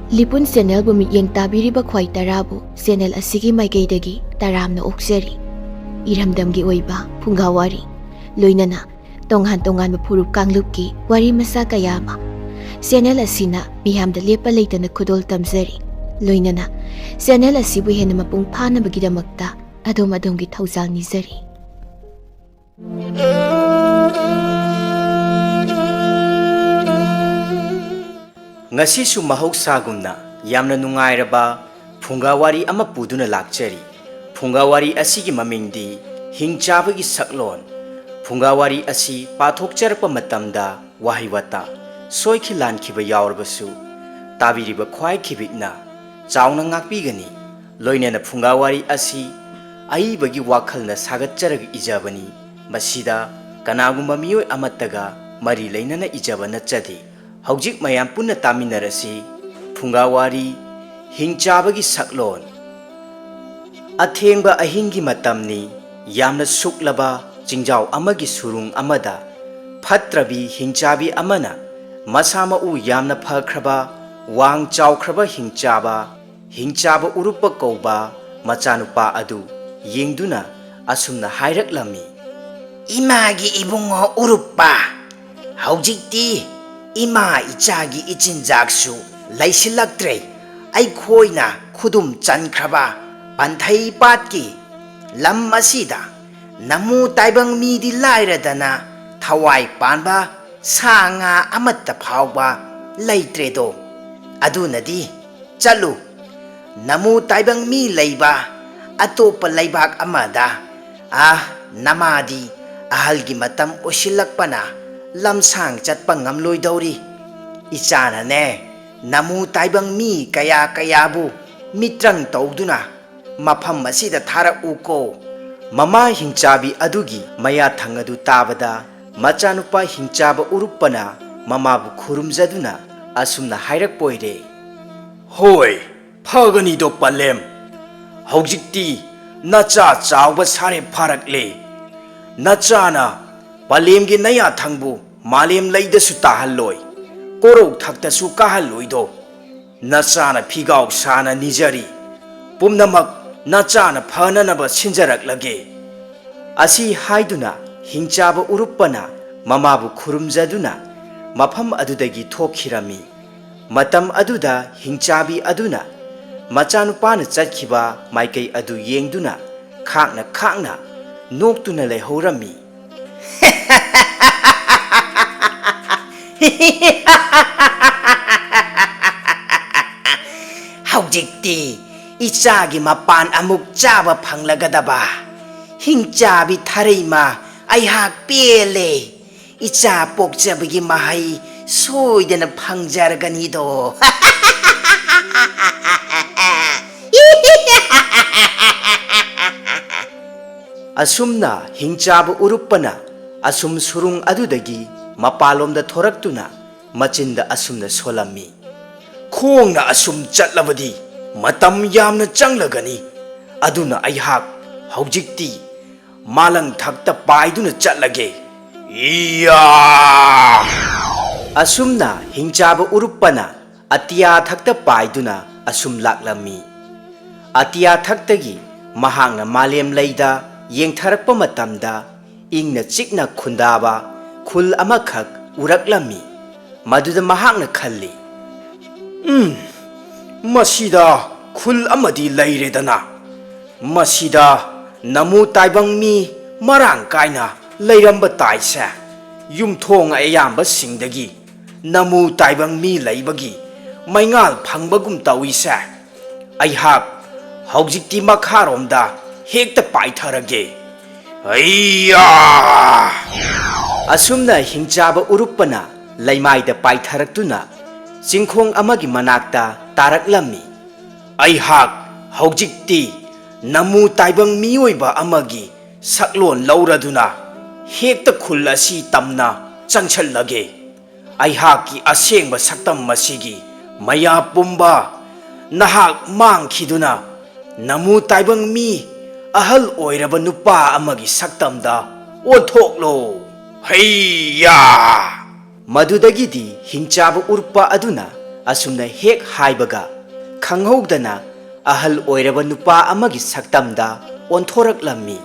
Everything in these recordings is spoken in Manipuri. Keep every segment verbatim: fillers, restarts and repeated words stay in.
ꯂꯤꯄꯨꯟ ꯆꯦꯅꯦꯜꯕꯨ ꯃꯤꯠꯌꯦꯡ ꯇꯥꯕꯤꯔꯤꯕ ꯈ꯭ꯋꯥꯏ ꯇꯔꯥꯕꯨ ꯆꯦꯅꯦꯜ ꯑꯁꯤꯒꯤ ꯃꯥꯏꯀꯩꯗꯒꯤ ꯇꯔꯥꯝꯅ ꯑꯣꯛꯆꯔꯤ꯫ ꯏꯔꯝꯗꯝꯒꯤ ꯑꯣꯏꯕ ꯐꯨꯡꯒꯥ ꯋꯥꯔꯤ, ꯂꯣꯏꯅꯅ ꯇꯣꯉꯥꯟ ꯇꯣꯉꯥꯟꯕ ꯐꯨꯔꯨꯞ ꯀꯥꯡꯂꯨꯞꯀꯤ ꯋꯥꯔꯤ ꯃꯆꯥ ꯀꯌꯥ ꯑꯃ ꯆꯦꯅꯦꯜ ꯑꯁꯤꯅ ꯃꯤꯌꯥꯝꯗ ꯂꯦꯞꯄ ꯂꯩꯇꯅ ꯈꯨꯗꯣꯜ ꯇꯝꯖꯔꯤ꯫ ꯂꯣꯏꯅꯅ ꯆꯦꯅꯦꯜ ꯑꯁꯤꯕꯨ ꯍꯦꯟꯅ ꯃꯄꯨꯡ ꯐꯥꯅꯕꯒꯤꯗꯃꯛꯇ ꯑꯗꯣꯝ ꯑꯗꯣꯝꯒꯤ ꯊꯧꯖꯥꯜ ꯅꯤꯖꯔꯤ꯫ ꯉꯁꯤꯁꯨ ꯃꯍꯧꯁꯥꯒꯨꯝꯅ ꯌꯥꯝꯅ ꯅꯨꯡꯉꯥꯏꯔꯕ ꯐꯨꯡꯒꯥ ꯋꯥꯔꯤ ꯑꯃ ꯄꯨꯗꯨꯅ ꯂꯥꯛꯆꯔꯤ꯫ ꯐꯨꯡꯒꯥ ꯋꯥꯔꯤ ꯑꯁꯤꯒꯤ ꯃꯃꯤꯡꯗꯤ ꯍꯤꯡꯆꯥꯕꯒꯤ ꯁꯛꯂꯣꯟ꯫ ꯐꯨꯡꯒꯥ ꯋꯥꯔꯤ ꯑꯁꯤ ꯄꯥꯊꯣꯛꯆꯔꯛꯄ ꯃꯇꯝꯗ ꯋꯥꯍꯩ ꯋꯥꯇꯥ ꯁꯣꯏꯈꯤ ꯂꯥꯟꯈꯤꯕ ꯌꯥꯎꯔꯕꯁꯨ ꯇꯥꯕꯤꯔꯤꯕ ꯈ꯭ꯋꯥꯏ ꯈꯤꯕꯤꯛꯅ ꯆꯥꯎꯅ ꯉꯥꯛꯄꯤꯒꯅꯤ꯫ ꯂꯣꯏꯅꯅ ꯐꯨꯡꯒꯥ ꯋꯥꯔꯤ ꯑꯁꯤ ꯑꯏꯕꯒꯤ ꯋꯥꯈꯜꯅ ꯁꯥꯒꯠꯆꯔꯒ ꯏꯖꯕꯅꯤ꯫ ꯃꯁꯤꯗ ꯀꯅꯥꯒꯨꯝꯕ ꯃꯤꯑꯣꯏ ꯑꯃꯠꯇꯒ ꯃꯔꯤ ꯂꯩꯅꯅ ꯏꯖꯕ ꯅꯠꯆꯗꯦ꯫ ꯍꯧꯖꯤꯛ ꯃꯌꯥꯝ ꯄꯨꯟꯅ ꯇꯥꯃꯤꯟꯅꯔꯁꯤ꯫ ꯐꯨꯡꯒꯥ ꯋꯥꯔꯤ, ꯍꯤꯡꯆꯥꯕꯒꯤ ꯁꯛꯂꯣꯟ꯫ ꯑꯊꯦꯡꯕ ꯑꯍꯤꯡꯒꯤ ꯃꯇꯝꯅꯤ꯫ ꯌꯥꯝꯅ ꯁꯨꯛꯂꯕ ꯆꯤꯡꯖꯥꯎ ꯑꯃꯒꯤ ꯁꯨꯔꯨꯡ ꯑꯃꯗ ꯐꯠꯇ꯭ꯔꯕꯤ ꯍꯤꯡꯆꯥꯕꯤ ꯑꯃꯅ ꯃꯁꯥ ꯃꯎ ꯌꯥꯝꯅ ꯐꯈ꯭ꯔꯕ, ꯋꯥꯡ ꯆꯥꯎꯈ꯭ꯔꯕ ꯍꯤꯡꯆꯥꯕ, ꯍꯤꯡꯆꯥꯕ ꯎꯔꯨꯞꯄ ꯀꯧꯕ ꯃꯆꯥꯅꯨꯄꯥ ꯑꯗꯨ ꯌꯦꯡꯗꯨꯅ ꯑꯁꯨꯝꯅ ꯍꯥꯏꯔꯛꯂꯝꯃꯤ, "ꯏꯃꯥꯒꯤ ꯏꯕꯨꯡꯉꯣ ꯎꯔꯨꯞꯄ, ꯍꯧꯖꯤꯛꯇꯤ ꯏꯃꯥ ꯏꯆꯥꯒꯤ ꯏꯆꯤꯟꯖꯥꯛꯁꯨ ꯂꯩꯁꯤꯜꯂꯛꯇ꯭ꯔꯦ꯫ ꯑꯩꯈꯣꯏꯅ ꯈꯨꯗꯨꯝ ꯆꯟꯈ꯭ꯔꯕ ꯄꯟꯊꯩ ꯄꯥꯠꯀꯤ ꯂꯝ ꯑꯁꯤꯗ ꯅꯃꯨ ꯇꯥꯏꯕꯪ ꯃꯤꯗꯤ ꯂꯥꯏꯔꯗꯅ ꯊꯋꯥꯏ ꯄꯥꯟꯕ ꯁꯥ ꯉꯥ ꯑꯃꯠꯇ ꯐꯥꯎꯕ ꯂꯩꯇ꯭ꯔꯦꯗꯣ꯫ ꯑꯗꯨꯅꯗꯤ ꯆꯠꯂꯨ, ꯅꯃꯨ ꯇꯥꯏꯕꯪ ꯃꯤ ꯂꯩꯕ ꯑꯇꯣꯞꯄ ꯂꯩꯕꯥꯛ ꯑꯃꯗ꯫ ꯑꯥ, ꯅꯃꯥꯗꯤ ꯑꯍꯜꯒꯤ ꯃꯇꯝ ꯑꯣꯏꯁꯤꯜꯂꯛꯄꯅ ꯂꯝꯁꯥꯡ ꯆꯠꯄ ꯉꯝꯂꯣꯏꯗꯧꯔꯤ꯫ ꯏꯆꯥꯅꯅꯦ, ꯅꯃꯨ ꯇꯥꯏꯕꯪ ꯃꯤ ꯀꯌꯥ ꯀꯌꯥꯕꯨ ꯃꯤꯇ꯭ꯔꯪ ꯇꯧꯗꯨꯅ ꯃꯐꯝ ꯑꯁꯤꯗ ꯊꯥꯔꯛꯎꯀꯣ꯫" ꯃꯃꯥ ꯍꯤꯡꯆꯥꯕꯤ ꯑꯗꯨꯒꯤ ꯃꯌꯥꯊꯪ ꯑꯗꯨ ꯇꯥꯕꯗ, ꯃꯆꯥꯅꯨꯄꯥ ꯍꯤꯡꯆꯥꯕ ꯎꯔꯨꯞꯄꯅ ꯃꯃꯥꯕꯨ ꯈꯨꯔꯨꯝꯖꯗꯨꯅ ꯑꯁꯨꯝꯅ ꯍꯥꯏꯔꯛꯄ ꯑꯣꯏꯔꯦ, "ꯍꯣꯏ, ꯐꯒꯅꯤꯗꯣ ꯄꯂꯦꯝ꯫ ꯍꯧꯖꯤꯛꯇꯤ ꯅꯆꯥ ꯆꯥꯎꯕ ꯁꯥꯔꯦ ꯐꯥꯔꯛꯂꯦ꯫ ꯅꯆꯥꯅ ꯄꯂꯦꯝꯒꯤ ꯅꯌꯥꯊꯪꯕꯨ ꯃꯥꯂꯦꯝ ꯂꯩꯗꯁꯨ ꯇꯥꯍꯜꯂꯣꯏ, ꯀꯣꯔꯧ ꯊꯛꯇꯁꯨ ꯀꯥꯍꯜꯂꯣꯏꯗꯣ꯫ ꯅꯆꯥꯅ ꯐꯤꯒꯥꯎ ꯁꯥꯅ ꯅꯤꯖꯔꯤ꯫ ꯄꯨꯝꯅꯃꯛ ꯅꯆꯥꯅ ꯐꯅꯅꯕ ꯁꯤꯟꯖꯔꯛꯂꯒꯦ꯫ ꯑꯁꯤ ꯍꯥꯏꯗꯨꯅ ꯍꯤꯡꯆꯥꯕ ꯎꯔꯨꯞꯄꯅ ꯃꯃꯥꯕꯨ ꯈꯨꯔꯨꯝꯖꯗꯨꯅ ꯃꯐꯝ ꯑꯗꯨꯗꯒꯤ ꯊꯣꯛꯈꯤꯔꯝꯃꯤ꯫ ꯃꯇꯝ ꯑꯗꯨꯗ ꯍꯤꯡꯆꯥꯕꯤ ꯑꯗꯨꯅ ꯃꯆꯥꯅꯨꯄꯥꯅ ꯆꯠꯈꯤꯕ ꯃꯥꯏꯀꯩ ꯑꯗꯨ ꯌꯦꯡꯗꯨꯅ ꯈꯥꯛꯅ ꯈꯥꯛꯅ ꯅꯣꯛꯇꯨꯅ ꯂꯩꯍꯧꯔꯝꯃꯤ꯫ ꯍꯧꯖꯤꯛꯇꯤ ꯏꯆꯥꯒꯤ ꯃꯄꯥꯟ ꯑꯃꯨꯛ ꯆꯥꯕ ꯐꯪꯂꯒꯗꯕ꯫ ꯍꯤꯡꯆꯥꯕꯤ ꯊꯔꯩꯃ, ꯑꯩꯍꯥꯛ ꯄꯦꯜꯂꯦ꯫ ꯏꯆꯥ ꯄꯣꯛꯆꯕꯒꯤ ꯃꯍꯩ ꯁꯣꯏꯗꯅ ꯐꯪꯖꯔꯒꯅꯤꯗꯣ꯫ ꯑꯁꯨꯝꯅ ꯍꯤꯡꯆꯥꯕ ꯎꯔꯨꯞꯄꯅ ꯑꯁꯨꯝ ꯁꯨꯔꯨꯡ ꯑꯗꯨꯗꯒꯤ ꯃꯄꯥꯟꯂꯣꯝꯗ ꯊꯣꯔꯛꯇꯨꯅ ꯃꯆꯤꯟꯗ ꯑꯁꯨꯝꯅ ꯁꯣꯜꯂꯝꯃꯤ, "ꯈꯣꯡꯅ ꯑꯁꯨꯝ ꯆꯠꯂꯕꯗꯤ ꯃꯇꯝ ꯌꯥꯝꯅ ꯆꯪꯂꯒꯅꯤ꯫ ꯑꯗꯨꯅ ꯑꯩꯍꯥꯛ ꯍꯧꯖꯤꯛꯇꯤ ꯃꯥꯂꯪ ꯊꯛꯇ ꯄꯥꯏꯗꯨꯅ ꯆꯠꯂꯒꯦ꯫ ꯏꯌꯥ!" ꯑꯁꯨꯝꯅ ꯍꯤꯡꯆꯥꯕ ꯎꯔꯨꯞꯄꯅ ꯑꯇꯤꯌꯥ ꯊꯛꯇ ꯄꯥꯏꯗꯨꯅ ꯑꯁꯨꯝ ꯂꯥꯛꯂꯝꯃꯤ꯫ ꯑꯇꯤꯌꯥ ꯊꯛꯇꯒꯤ ꯃꯍꯥꯛꯅ ꯃꯥꯂꯦꯝ ꯂꯩꯗ ꯌꯦꯡꯊꯔꯛꯄ ꯃꯇꯝꯗ ꯏꯪꯅ ꯆꯤꯛꯅ ꯈꯨꯟꯗꯥꯕ ꯈꯨꯜ ꯑꯃꯈꯛ ꯎꯔꯛꯂꯝꯃꯤ꯫ ꯃꯗꯨꯗ ꯃꯍꯥꯛꯅ ꯈꯜꯂꯤ, "ꯎꯝ, ꯃꯁꯤꯗ ꯈꯨꯜ ꯑꯃꯗꯤ ꯂꯩꯔꯦꯗꯅ꯫ ꯃꯁꯤꯗ ꯅꯃꯨ ꯇꯥꯏꯕꯪ ꯃꯤ ꯃꯔꯥꯡ ꯀꯥꯏꯅ ꯂꯩꯔꯝꯕ ꯇꯥꯏꯁꯦ꯫ ꯌꯨꯝꯊꯣꯡ ꯑꯌꯥꯝꯕꯁꯤꯡꯗꯒꯤ ꯅꯃꯨ ꯇꯥꯏꯕꯪ ꯃꯤ ꯂꯩꯕꯒꯤ ꯃꯩꯉꯥꯜ ꯐꯪꯕꯒꯨꯝ ꯇꯧꯏꯁꯦ꯫ ꯑꯩꯍꯥꯛ ꯍꯧꯖꯤꯛꯇꯤ ꯃꯈꯥꯔꯣꯝꯗ ꯍꯦꯛꯇ ꯄꯥꯏꯊꯔꯒꯦ꯫ ꯑꯩꯌꯥ!" ꯑꯁꯨꯝꯅ ꯍꯤꯡꯆꯥꯕ ꯎꯔꯨꯞꯄꯅ ꯂꯩꯃꯥꯏꯗ ꯄꯥꯏꯊꯔꯛꯇꯨꯅ ꯆꯤꯡꯈꯣꯡ ꯑꯃꯒꯤ ꯃꯅꯥꯛꯇ ꯇꯥꯔꯛꯂꯝꯃꯤ꯫ "ꯑꯩꯍꯥꯛ ꯍꯧꯖꯤꯛꯇꯤ ꯅꯃꯨ ꯇꯥꯏꯕꯪ ꯃꯤꯑꯣꯏꯕ ꯑꯃꯒꯤ ꯁꯛꯂꯣꯟ ꯂꯧꯔꯗꯨꯅ ꯍꯦꯛꯇ ꯈꯨꯜ ꯑꯁꯤ ꯇꯝꯅ ꯆꯪꯁꯜꯂꯒꯦ꯫ ꯑꯩꯍꯥꯛꯀꯤ ꯑꯁꯦꯡꯕ ꯁꯛꯇꯝ ꯑꯁꯤꯒꯤ ꯃꯌꯥ ꯄꯨꯝꯕ ꯅꯍꯥꯛ ꯃꯥꯡꯈꯤꯗꯨꯅ ꯅꯃꯨ ꯇꯥꯏꯕꯪ ꯃꯤ ꯑꯍꯜ ꯑꯣꯏꯔꯕ ꯅꯨꯄꯥ ꯑꯃꯒꯤ ꯁꯛꯇꯝꯗ ꯑꯣꯟꯊꯣꯛꯂꯣ꯫ ꯍꯩꯌꯥ!" ꯃꯗꯨꯗꯒꯤꯗꯤ ꯍꯤꯡꯆꯥꯕ ꯎꯔꯨꯞꯄ ꯑꯗꯨꯅ ꯑꯁꯨꯝꯅ ꯍꯦꯛ ꯍꯥꯏꯕꯒ, ꯈꯪꯍꯧꯗꯅ ꯑꯍꯜ ꯑꯣꯏꯔꯕ ꯅꯨꯄꯥ ꯑꯃꯒꯤ ꯁꯛꯇꯝꯗ ꯑꯣꯟꯊꯣꯔꯛꯂꯝꯃꯤ꯫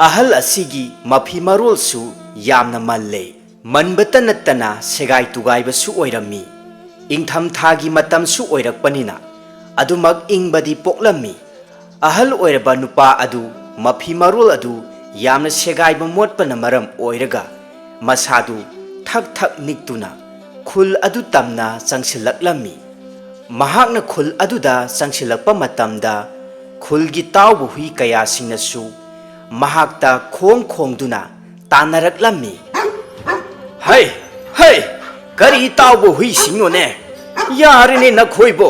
ꯑꯍꯜ ꯑꯁꯤꯒꯤ ꯃꯐꯤ ꯃꯔꯣꯜꯁꯨ ꯌꯥꯝꯅ ꯃꯜꯂꯦ꯫ ꯃꯟꯕꯇ ꯅꯠꯇꯅ ꯁꯦꯒꯥꯏ ꯇꯨꯒꯥꯏꯕꯁꯨ ꯑꯣꯏꯔꯝꯃꯤ꯫ ꯏꯪꯊꯝꯊꯥꯒꯤ ꯃꯇꯝꯁꯨ ꯑꯣꯏꯔꯛꯄꯅꯤꯅ ꯑꯗꯨꯃꯛ ꯏꯪꯕꯗꯤ ꯄꯣꯛꯂꯝꯃꯤ꯫ ꯑꯍꯜ ꯑꯣꯏꯔꯕ ꯅꯨꯄꯥ ꯑꯗꯨ ꯃꯐꯤ ꯃꯔꯣꯜ ꯑꯗꯨ ꯌꯥꯝꯅ ꯁꯦꯒꯥꯏꯕ ꯃꯣꯠꯄꯅ ꯃꯔꯝ ꯑꯣꯏꯔꯒ ꯃꯁꯥꯗꯨ ꯊꯛ ꯊꯛ ꯅꯤꯛꯇꯨꯅ ꯈꯨꯜ ꯑꯗꯨ ꯇꯝꯅ ꯆꯪꯁꯤꯜꯂꯛꯂꯝꯃꯤ꯫ ꯃꯍꯥꯛꯅ ꯈꯨꯜ ꯑꯗꯨꯗ ꯆꯪꯁꯤꯜꯂꯛꯄ ꯃꯇꯝꯗ ꯈꯨꯜꯒꯤ ꯇꯥꯎꯕ ꯍꯨꯏ ꯀꯌꯥꯁꯤꯡꯅꯁꯨ ꯃꯍꯥꯛꯇ ꯈꯣꯡ ꯈꯣꯡꯗꯨꯅ ꯇꯥꯟꯅꯔꯛꯂꯝꯃꯤ꯫ "ꯍꯩ, ꯍꯩ, ꯀꯔꯤ ꯇꯥꯎꯕ ꯍꯨꯏꯁꯤꯡꯅꯣꯅꯦ? ꯌꯥꯔꯦꯅꯦ ꯅꯈꯣꯏꯕꯣ,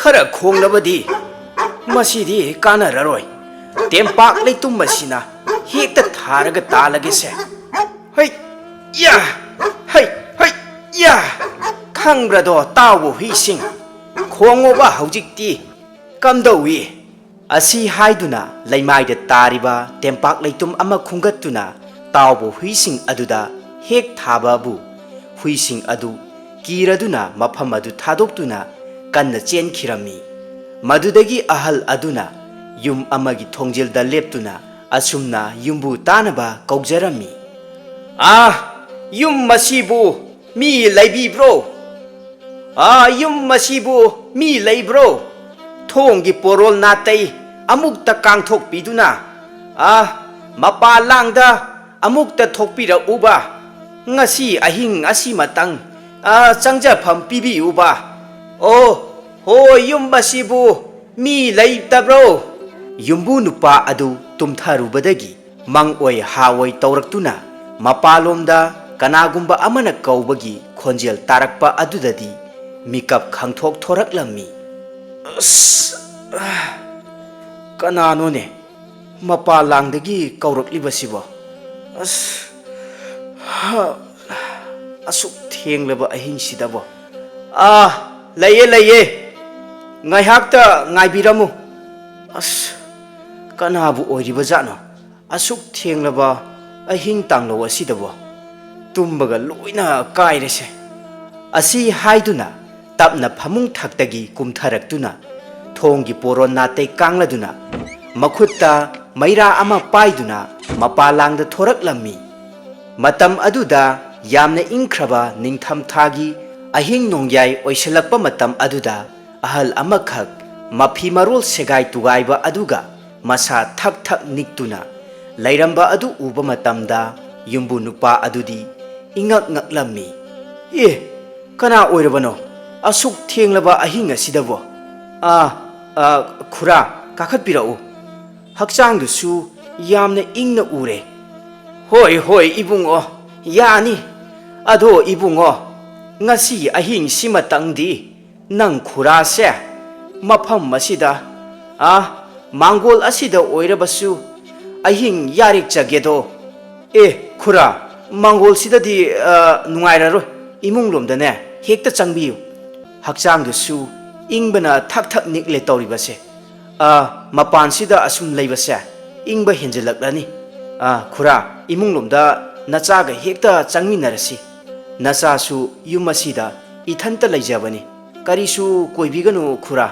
ꯈꯔ ꯈꯣꯡꯂꯕꯗꯤ꯫ ꯃꯁꯤꯗꯤ ꯀꯥꯟꯅꯔꯔꯣꯏ꯫ ꯇꯦꯝꯄꯥꯛ ꯂꯩꯇꯨꯝ ꯑꯁꯤꯅ ꯍꯦꯛꯇ ꯊꯥꯔꯒ ꯇꯥꯜꯂꯒꯦꯁꯦ꯫ ꯍꯩ, ꯌꯥ, ꯍꯩ, ꯍꯩ, ꯌꯥ꯫ ꯈꯪꯕ꯭ꯔꯗꯣ ꯇꯥꯎꯕ ꯍꯨꯏꯁꯤꯡ? ꯈꯣꯡꯉꯣꯕ ꯍꯧꯖꯤꯛꯇꯤ꯫ ꯀꯝꯗꯧꯏ?" ꯑꯁꯤ ꯍꯥꯏꯗꯨꯅ ꯂꯩꯃꯥꯏꯗ ꯇꯥꯔꯤꯕ ꯇꯦꯝꯄꯥꯛ ꯂꯩꯇꯨꯝ ꯑꯃ ꯈꯨꯝꯒꯠꯇꯨꯅ ꯇꯥꯎꯕ ꯍꯨꯏꯁꯤꯡ ꯑꯗꯨꯗ ꯍꯦꯛ ꯊꯥꯕꯕꯨ, ꯍꯨꯏꯁꯤꯡ ꯑꯗꯨ ꯀꯤꯔꯗꯨꯅ ꯃꯐꯝ ꯑꯗꯨ ꯊꯥꯗꯣꯛꯇꯨꯅ ꯀꯟꯅ ꯆꯦꯟꯈꯤꯔꯝꯃꯤ꯫ ꯃꯗꯨꯗꯒꯤ ꯑꯍꯜ ꯑꯗꯨꯅ ꯌꯨꯝ ꯑꯃꯒꯤ ꯊꯣꯡꯖꯤꯜꯗ ꯂꯦꯞꯇꯨꯅ ꯑꯁꯨꯝꯅ ꯌꯨꯝꯕꯨ ꯇꯥꯅꯕ ꯀꯧꯖꯔꯝꯃꯤ꯫ "ꯑꯥ, ꯌꯨꯝ ꯑꯁꯤꯕꯨ ꯃꯤ ꯂꯩꯕꯤꯕ꯭ꯔꯣ? ꯑꯥ, ꯌꯨꯝ ꯑꯁꯤꯕꯨ ꯃꯤ ꯂꯩꯕ꯭ꯔꯣ? ꯊꯣꯡꯒꯤ ꯄꯣꯔꯣꯜ ꯅꯥꯇꯩ ꯑꯃꯨꯛꯇ ꯀꯥꯡꯊꯣꯛꯄꯤꯗꯨꯅ, ꯑꯥ, ꯃꯄꯥ ꯂꯥꯡꯗ ꯑꯃꯨꯛꯇ ꯊꯣꯛꯄꯤꯔꯛꯎꯕ꯫ ꯉꯁꯤ ꯑꯍꯤꯡ ꯑꯁꯤꯃꯇꯪ, ꯑꯥ, ꯆꯪꯖꯐꯝ ꯄꯤꯕꯤꯌꯨꯕ꯫ ꯑꯣ, ꯍꯣ, ꯌꯨꯝ ꯑꯁꯤꯕꯨ ꯃꯤ ꯂꯩꯇꯕ꯭ꯔꯣ?" ꯌꯨꯝꯕꯨ ꯅꯨꯄꯥ ꯑꯗꯨ ꯇꯨꯝꯊꯔꯨꯕꯗꯒꯤ ꯃꯪ ꯑꯣꯏ ꯍꯥ ꯑꯣꯏ ꯇꯧꯔꯛꯇꯨꯅ ꯃꯄꯥꯂꯣꯝꯗ ꯀꯅꯥꯒꯨꯝꯕ ꯑꯃꯅ ꯀꯧꯕꯒꯤ ꯈꯣꯟꯖꯦꯜ ꯇꯥꯔꯛꯄ ꯑꯗꯨꯗꯗꯤ ꯃꯤꯀꯞ ꯈꯪꯊꯣꯛ ꯊꯣꯔꯛꯂꯝꯃꯤ꯫ "ꯑꯁ, ꯀꯅꯥꯅꯣꯅꯦ ꯃꯄꯥ ꯂꯥꯡꯗꯒꯤ ꯀꯧꯔꯛꯂꯤꯕꯁꯤꯕꯣ? ꯑꯁ, ꯍ, ꯑꯁꯨꯛ ꯊꯦꯡꯂꯕ ꯑꯍꯤꯡꯁꯤꯗꯕꯣ? ꯑꯥ, ꯂꯩꯌꯦ, ꯂꯩꯌꯦ꯫ ꯉꯥꯏꯍꯥꯛꯇ ꯉꯥꯏꯕꯤꯔꯝꯃꯨ꯫ ꯑꯁ, ꯀꯅꯥꯕꯨ ꯑꯣꯏꯔꯤꯕꯖꯥꯠꯅꯣ? ꯑꯁꯨꯛ ꯊꯦꯡꯂꯕ ꯑꯍꯤꯡ ꯇꯥꯡꯂꯧ ꯑꯁꯤꯗꯕꯣ? ꯇꯨꯝꯕꯒ ꯂꯣꯏꯅ ꯀꯥꯏꯔꯦꯁꯦ꯫ ꯑꯁꯤ ꯍꯥꯏꯗꯨꯅ ꯇꯞꯅ ꯐꯃꯨꯡ ꯊꯛꯇꯒꯤ ꯀꯨꯝꯊꯔꯛꯇꯨꯅ ꯊꯣꯡꯒꯤ ꯄꯣꯔꯣꯟ ꯅꯥꯇꯩ ꯀꯥꯡꯂꯗꯨꯅ ꯃꯈꯨꯠꯇ ꯃꯩꯔꯥ ꯑꯃ ꯄꯥꯏꯗꯨꯅ ꯃꯄꯥꯂꯥꯡꯗ ꯊꯣꯔꯛꯂꯝꯃꯤ꯫ ꯃꯇꯝ ꯑꯗꯨꯗ ꯌꯥꯝꯅ ꯏꯪꯈ꯭ꯔꯕ ꯅꯤꯡꯊꯝꯊꯥꯒꯤ ꯑꯍꯤꯡ ꯅꯣꯡꯌꯥꯏ ꯑꯣꯏꯁꯤꯜꯂꯛꯄ ꯃꯇꯝ ꯑꯗꯨꯗ ꯑꯍꯜ ꯑꯃꯈꯛ ꯃꯐꯤ ꯃꯔꯣꯜ ꯁꯦꯒꯥꯏ ꯇꯨꯒꯥꯏꯕ ꯑꯗꯨꯒ ꯃꯁꯥ ꯊꯛ ꯊꯛ ꯅꯤꯛꯇꯨꯅ ꯂꯩꯔꯝꯕ ꯑꯗꯨ ꯎꯕ ꯃꯇꯝꯗ ꯌꯨꯝꯕꯨ ꯅꯨꯄꯥ ꯑꯗꯨꯗꯤ ꯏꯉꯛ ꯉꯛꯂꯝꯃꯤ꯫ "ꯑꯦ, ꯀꯅꯥ ꯑꯣꯏꯔꯕꯅꯣ ꯑꯁꯨꯛ ꯊꯦꯡꯂꯕ ꯑꯍꯤꯡ ꯑꯁꯤꯗꯕꯣ? ꯑꯥ, ꯑꯥ, ꯈꯨꯔꯥ, ꯀꯥꯈꯠꯄꯤꯔꯛꯎ꯫ ꯍꯛꯆꯥꯡꯗꯨꯁꯨ ꯌꯥꯝꯅ ꯏꯪꯅ ꯎꯔꯦ꯫" "ꯍꯣꯏ, ꯍꯣꯏ, ꯏꯕꯨꯡꯉꯣ, ꯌꯥꯅꯤ꯫ ꯑꯗꯣ ꯏꯕꯨꯡꯉꯣ, ꯉꯁꯤ ꯑꯍꯤꯡꯁꯤꯃꯇꯪꯗꯤ ꯅꯪ ꯈꯨꯔꯥꯁꯦ ꯃꯐꯝ ꯑꯁꯤꯗ, ꯑ, ꯃꯥꯡꯒꯣꯜ ꯑꯁꯤꯗ ꯑꯣꯏꯔꯕꯁꯨ ꯑꯍꯤꯡ ꯌꯥꯔꯦꯛꯆꯒꯦꯗꯣ꯫" "ꯑꯦ, ꯈꯨꯔꯥ, ꯃꯥꯡꯒꯣꯜꯁꯤꯗꯗꯤ, ꯑ, ꯅꯨꯡꯉꯥꯏꯔꯔꯣꯏ꯫ ꯏꯃꯨꯡ ꯂꯣꯝꯗꯅꯦ ꯍꯦꯛꯇ ꯆꯪꯕꯤꯌꯨ꯫ ꯍꯛꯆꯥꯡꯗꯨꯁꯨ ꯏꯪꯕꯅ ꯊꯛ ꯊꯛ ꯅꯤꯛꯂꯦ ꯇꯧꯔꯤꯕꯁꯦ꯫ ꯑ, ꯃꯄꯥꯟꯁꯤꯗ ꯑꯁꯨꯝ ꯂꯩꯕꯁꯦ ꯏꯪꯕ ꯍꯦꯟꯖꯤꯜꯂꯛꯂꯅꯤ꯫ ꯑ, ꯈꯨꯔꯥ, ꯏꯃꯨꯡ ꯂꯣꯝꯗ ꯅꯆꯥꯒ ꯍꯦꯛꯇ ꯆꯪꯃꯤꯟꯅꯔꯁꯤ꯫ ꯅꯆꯥꯁꯨ ꯌꯨꯝ ꯑꯁꯤꯗ ꯏꯊꯟꯇ ꯂꯩꯖꯕꯅꯤ꯫ ꯀꯔꯤꯁꯨ ꯀꯣꯏꯕꯤꯒꯅꯨ, ꯈꯨꯔꯥ꯫"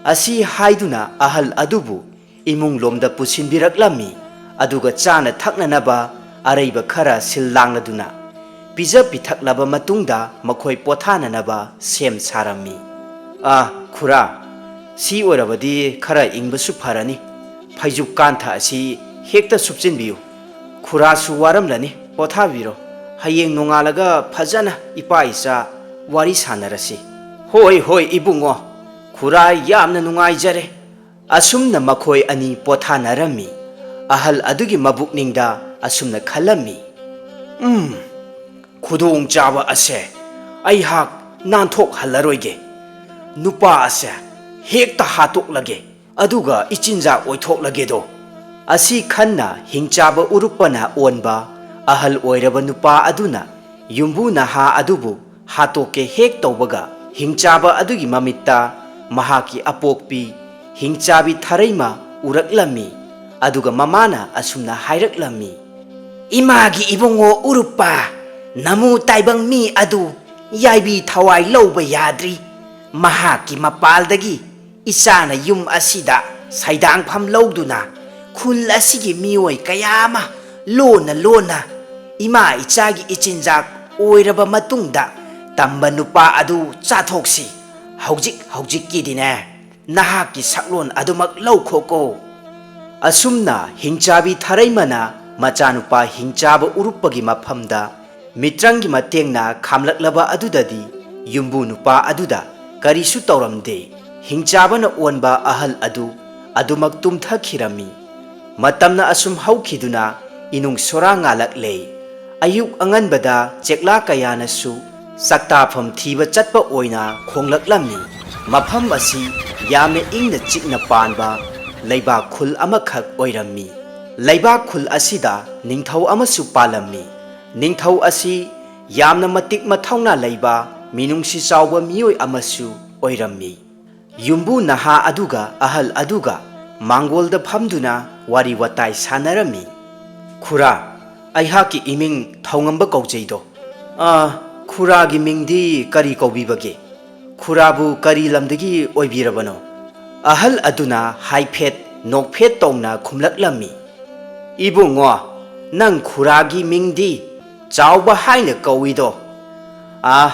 ꯑꯁꯤ ꯍꯥꯏꯗꯨꯅ ꯑꯍꯜ ꯑꯗꯨꯕꯨ ꯏꯃꯨꯡ ꯂꯣꯝꯗ ꯄꯨꯁꯤꯟꯕꯤꯔꯛꯂꯝꯃꯤ꯫ ꯑꯗꯨꯒ ꯆꯥꯅ ꯊꯛꯅꯅꯕ ꯑꯔꯩꯕ ꯈꯔ ꯁꯤꯜ ꯂꯥꯡꯂꯗꯨꯅ ꯄꯤꯖ ꯄꯤꯊꯛꯂꯕ ꯃꯇꯨꯡꯗ ꯃꯈꯣꯏ ꯄꯣꯊꯥꯅꯅꯕ ꯁꯦꯝ ꯁꯥꯔꯝꯃꯤ꯫ "ꯑ, ꯈꯨꯔꯥ, ꯁꯤ ꯑꯣꯏꯔꯕꯗꯤ ꯈꯔ ꯏꯪꯕꯁꯨ ꯐꯔꯅꯤ꯫ ꯐꯩꯖꯨꯞ ꯀꯥꯟꯊ ꯑꯁꯤ ꯍꯦꯛꯇ ꯁꯨꯞꯆꯤꯟꯕꯤꯌꯨ꯫ ꯈꯨꯔꯥꯁꯨ ꯋꯥꯔꯝꯂꯅꯤ, ꯄꯣꯊꯥꯕꯤꯔꯣ꯫ ꯍꯌꯦꯡ ꯅꯣꯡꯉꯥꯜꯂꯒ ꯐꯖꯅ ꯏꯄꯥ ꯏꯆꯥ ꯋꯥꯔꯤ ꯁꯥꯟꯅꯔꯁꯤ꯫" "ꯍꯣꯏ, ꯍꯣꯏ, ꯏꯕꯨꯡꯉꯣ, ꯈꯨꯔꯥ ꯌꯥꯝꯅ ꯅꯨꯡꯉꯥꯏꯖꯔꯦ꯫" ꯑꯁꯨꯝꯅ ꯃꯈꯣꯏ ꯑꯅꯤ ꯄꯣꯊꯥꯅꯔꯝꯃꯤ꯫ ꯑꯍꯜ ꯑꯗꯨꯒꯤ ꯃꯕꯨꯛꯅꯤꯡꯗ ꯑꯁꯨꯝꯅ ꯈꯜꯂꯝꯃꯤ, "ꯎꯝ, ꯈꯨꯗꯣꯡꯆꯥꯕ ꯑꯁꯦ ꯑꯩꯍꯥꯛ ꯅꯥꯟꯊꯣꯛꯍꯜꯂꯔꯣꯏꯒꯦ꯫ ꯅꯨꯄꯥ ꯑꯁꯦ ꯍꯦꯛꯇ ꯍꯥꯠꯇꯣꯛꯂꯒꯦ, ꯑꯗꯨꯒ ꯏꯆꯤꯟꯖꯥꯛ ꯑꯣꯏꯊꯣꯛꯂꯒꯦꯗꯣ꯫" ꯑꯁꯤ ꯈꯟꯅ ꯍꯤꯡꯆꯥꯕ ꯎꯔꯨꯞꯄꯅ ꯑꯣꯟꯕ ꯑꯍꯜ ꯑꯣꯏꯔꯕ ꯅꯨꯄꯥ ꯑꯗꯨꯅ ꯌꯨꯝꯕꯨ ꯅꯍꯥ ꯑꯗꯨꯕꯨ ꯍꯥꯠꯇꯣꯛꯀꯦ ꯍꯦꯛ ꯇꯧꯕꯒ, ꯍꯤꯡꯆꯥꯕ ꯑꯗꯨꯒꯤ ꯃꯃꯤꯠꯇ ꯃꯍꯥꯛꯀꯤ ꯑꯄꯣꯛꯄꯤ ꯍꯤꯡꯆꯥꯕꯤ ꯊꯔꯩꯃ ꯎꯔꯛꯂꯝꯃꯤ꯫ ꯑꯗꯨꯒ ꯃꯃꯥꯅ ꯑꯁꯨꯝꯅ ꯍꯥꯏꯔꯛꯂꯝꯃꯤ, "ꯏꯃꯥꯒꯤ ꯏꯕꯨꯡꯉꯣ ꯎꯔꯨꯞꯄ, ꯅꯃꯨ ꯇꯥꯏꯕꯪ ꯃꯤ ꯑꯗꯨ ꯌꯥꯏꯕꯤ ꯊꯋꯥꯏ ꯂꯧꯕ ꯌꯥꯗ꯭ꯔꯤ꯫ ꯃꯍꯥꯛꯀꯤ ꯃꯄꯥꯜꯗꯒꯤ ꯏꯆꯥꯅ ꯌꯨꯝ ꯑꯁꯤꯗ ꯁꯩꯗꯥꯡꯐꯝ ꯂꯧꯗꯨꯅ ꯈꯨꯜ ꯑꯁꯤꯒꯤ ꯃꯤꯑꯣꯏ ꯀꯌꯥ ꯑꯃ ꯂꯣꯟꯅ ꯂꯣꯟꯅ ꯏꯃꯥ ꯏꯆꯥꯒꯤ ꯏꯆꯤꯟꯖꯥꯛ ꯑꯣꯏꯔꯕ ꯃꯇꯨꯡꯗ ꯇꯝꯕ ꯅꯨꯄꯥ ꯑꯗꯨ ꯆꯥꯊꯣꯛꯁꯤ꯫ ꯍꯧꯖꯤꯛ ꯍꯧꯖꯤꯛꯀꯤꯗꯤꯅꯦ ꯅꯍꯥꯛꯀꯤ ꯁꯛꯂꯣꯟ ꯑꯗꯨꯃꯛ ꯂꯧꯈꯣꯀꯣ꯫ ꯑꯁꯨꯝꯅ ꯍꯤꯡꯆꯥꯕꯤ ꯊꯔꯩꯃꯅ ꯃꯆꯥꯅꯨꯄꯥ ꯍꯤꯡꯆꯥꯕ ꯎꯔꯨꯞꯄꯒꯤ ꯃꯐꯝꯗ ꯃꯤꯇ꯭ꯔꯪꯒꯤ ꯃꯇꯦꯡꯅ ꯈꯥꯝꯂꯛꯂꯕ ꯑꯗꯨꯗꯗꯤ ꯌꯨꯝꯕꯨ ꯅꯨꯄꯥ ꯑꯗꯨꯗ ꯀꯔꯤꯁꯨ ꯇꯧꯔꯝꯗꯦ꯫ ꯍꯤꯡꯆꯥꯕꯅ ꯑꯣꯟꯕ ꯑꯍꯜ ꯑꯗꯨ ꯑꯗꯨꯃꯛ ꯇꯨꯝꯊꯈꯤꯔꯝꯃꯤ꯫ ꯃꯇꯝꯅ ꯑꯁꯨꯝ ꯍꯧꯈꯤꯗꯨꯅ ꯏꯅꯨꯡ ꯁꯣꯔꯥ ꯉꯥꯜꯂꯛꯂꯦ꯫ ꯑꯌꯨꯛ ꯑꯉꯟꯕꯗ ꯆꯦꯛꯂꯥ ꯀꯌꯥꯅꯁꯨ ꯆꯥꯛꯇꯥꯐꯝ ꯊꯤꯕ ꯆꯠꯄ ꯑꯣꯏꯅ ꯈꯣꯡꯂꯛꯂꯝꯃꯤ꯫ ꯃꯐꯝ ꯑꯁꯤ ꯌꯥꯝꯅ ꯏꯪꯅ ꯆꯤꯛꯅ ꯄꯥꯟꯕ ꯂꯩꯕꯥꯛ ꯈꯨꯜ ꯑꯃꯈꯛ ꯑꯣꯏꯔꯝꯃꯤ꯫ ꯂꯩꯕꯥꯛ ꯈꯨꯜ ꯑꯁꯤꯗ ꯅꯤꯡꯊꯧ ꯑꯃꯁꯨ ꯄꯥꯜꯂꯝꯃꯤ꯫ ꯅꯤꯡꯊꯧ ꯑꯁꯤ ꯌꯥꯝꯅ ꯃꯇꯤꯛ ꯃꯊꯧꯅꯥ ꯂꯩꯕ ꯃꯤꯅꯨꯡꯁꯤ ꯆꯥꯎꯕ ꯃꯤꯑꯣꯏ ꯑꯃꯁꯨ ꯑꯣꯏꯔꯝꯃꯤ꯫ ꯌꯨꯝꯕꯨ ꯅꯍꯥ ꯑꯗꯨꯒ ꯑꯍꯜ ꯑꯗꯨꯒ ꯃꯥꯡꯒꯣꯜꯗ ꯐꯝꯗꯨꯅ ꯋꯥꯔꯤ ꯋꯥꯇꯥꯏ ꯁꯥꯟꯅꯔꯝꯃꯤ꯫ "ꯈꯨꯔꯥ, ꯑꯩꯍꯥꯛꯀꯤ ꯏꯃꯤꯡ ꯊꯧꯉꯝꯕ ꯀꯧꯖꯩꯗꯣ꯫ ꯑ, ꯈꯨꯔꯥꯒꯤ ꯃꯤꯡꯗꯤ ꯀꯔꯤ ꯀꯧꯕꯤꯕꯒꯦ? ꯈꯨꯔꯥꯕꯨ ꯀꯔꯤ ꯂꯝꯗꯒꯤ ꯑꯣꯏꯕꯤꯔꯕꯅꯣ?" ꯑꯍꯜ ꯑꯗꯨꯅ ꯍꯥꯏꯐꯦꯠ ꯅꯣꯛꯐꯦꯠ ꯇꯧꯅ ꯈꯨꯝꯂꯛꯂꯝꯃꯤ꯫ "ꯏꯕꯨꯡꯉꯣ, ꯅꯪ ꯈꯨꯔꯥꯒꯤ ꯃꯤꯡꯗꯤ ꯆꯥꯎꯕ ꯍꯥꯏꯅ ꯀꯧꯏꯗꯣ꯫ ꯑꯥ,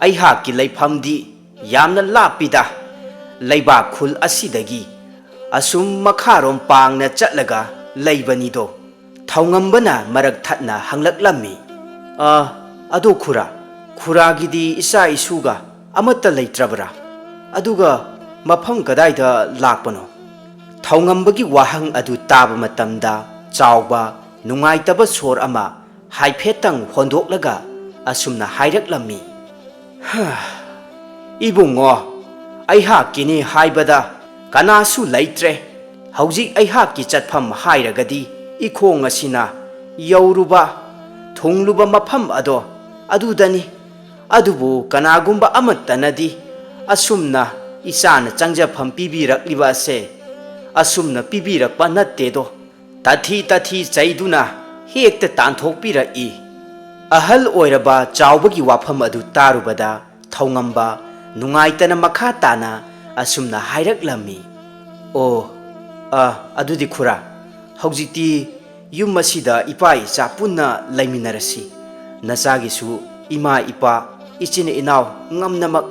ꯑꯩꯍꯥꯛꯀꯤ ꯂꯩꯐꯝꯗꯤ ꯌꯥꯝꯅ ꯂꯥꯞꯄꯤꯗ꯫ ꯂꯩꯕꯥꯛ ꯈꯨꯜ ꯑꯁꯤꯗꯒꯤ ꯑꯁꯨꯝ ꯃꯈꯥꯔꯣꯝ ꯄꯥꯡꯅ ꯆꯠꯂꯒ ꯂꯩꯕꯅꯤꯗꯣ", ꯊꯧꯉꯝꯕꯅ ꯃꯔꯛ ꯊꯠꯅ ꯍꯪꯂꯛꯂꯝꯃꯤ꯫ "ꯑ, ꯑꯗꯣ ꯈꯨꯔꯥ, ꯈꯨꯔꯥꯒꯤꯗꯤ ꯏꯆꯥ ꯏꯁꯨꯒ ꯑꯃꯠꯇ ꯂꯩꯇ꯭ꯔꯕ꯭ꯔꯥ? ꯑꯗꯨꯒ ꯃꯐꯝ ꯀꯗꯥꯏꯗ ꯂꯥꯛꯄꯅꯣ?" ꯊꯧꯉꯝꯕꯒꯤ ꯋꯥꯍꯪ ꯑꯗꯨ ꯇꯥꯕ ꯃꯇꯝꯗ ꯆꯥꯎꯕ ꯅꯨꯡꯉꯥꯏꯇꯕ ꯁꯣꯔ ꯑꯃ ꯍꯥꯏꯐꯦꯠꯇꯪ ꯍꯣꯟꯗꯣꯛꯂꯒ ꯑꯁꯨꯝꯅ ꯍꯥꯏꯔꯛꯂꯝꯃꯤ꯫ "ꯍꯥ, ꯏꯕꯨꯡꯉꯣ, ꯑꯩꯍꯥꯛꯀꯤꯅꯤ ꯍꯥꯏꯕꯗ ꯀꯅꯥꯁꯨ ꯂꯩꯇ꯭ꯔꯦ꯫ ꯍꯧꯖꯤꯛ ꯑꯩꯍꯥꯛꯀꯤ ꯆꯠꯐꯝ ꯍꯥꯏꯔꯒꯗꯤ ꯏꯈꯣꯡ ꯑꯁꯤꯅ ꯌꯧꯔꯨꯕ, ꯊꯨꯡꯂꯨꯕ ꯃꯐꯝ ꯑꯗꯣ ꯑꯗꯨꯗꯅꯤ꯫ ꯑꯗꯨꯕꯨ ꯀꯅꯥꯒꯨꯝꯕ ꯑꯃꯠꯇꯅꯗꯤ ꯑꯁꯨꯝꯅ ꯏꯆꯥꯅ ꯆꯪꯖꯐꯝ ꯄꯤꯕꯤꯔꯛꯂꯤꯕ ꯑꯁꯦ ꯑꯁꯨꯝꯅ ꯄꯤꯕꯤꯔꯛꯄ ꯅꯠꯇꯦꯗꯣ꯫ ꯇꯥꯊꯤ ꯇꯥꯊꯤ ꯆꯩꯗꯨꯅ ꯍꯦꯛꯇ ꯇꯥꯟꯊꯣꯛꯄꯤꯔꯛꯏ꯫ ꯑꯍꯜ ꯑꯣꯏꯔꯕ ꯆꯥꯎꯕꯒꯤ ꯋꯥꯐꯝ ꯑꯗꯨ ꯇꯥꯔꯨꯕꯗ ꯊꯧꯉꯝꯕ ꯅꯨꯡꯉꯥꯏꯇꯅ ꯃꯈꯥ ꯇꯥꯅ ꯑꯁꯨꯝꯅ ꯍꯥꯏꯔꯛꯂꯝꯃꯤ, "ꯑꯣ, ꯑ, ꯑꯗꯨꯗꯤ ꯈꯨꯔꯥ, ꯍꯧꯖꯤꯛꯇꯤ ꯌꯨꯝ ꯑꯁꯤꯗ ꯏꯄꯥ ꯏꯆꯥ ꯄꯨꯟꯅ ꯂꯩꯃꯤꯟꯅꯔꯁꯤ꯫ ꯅꯆꯥꯒꯤꯁꯨ ꯏꯃꯥ ꯏꯄꯥ, ꯏꯆꯤꯟ ꯏꯅꯥꯎ ꯉꯝꯅꯃꯛ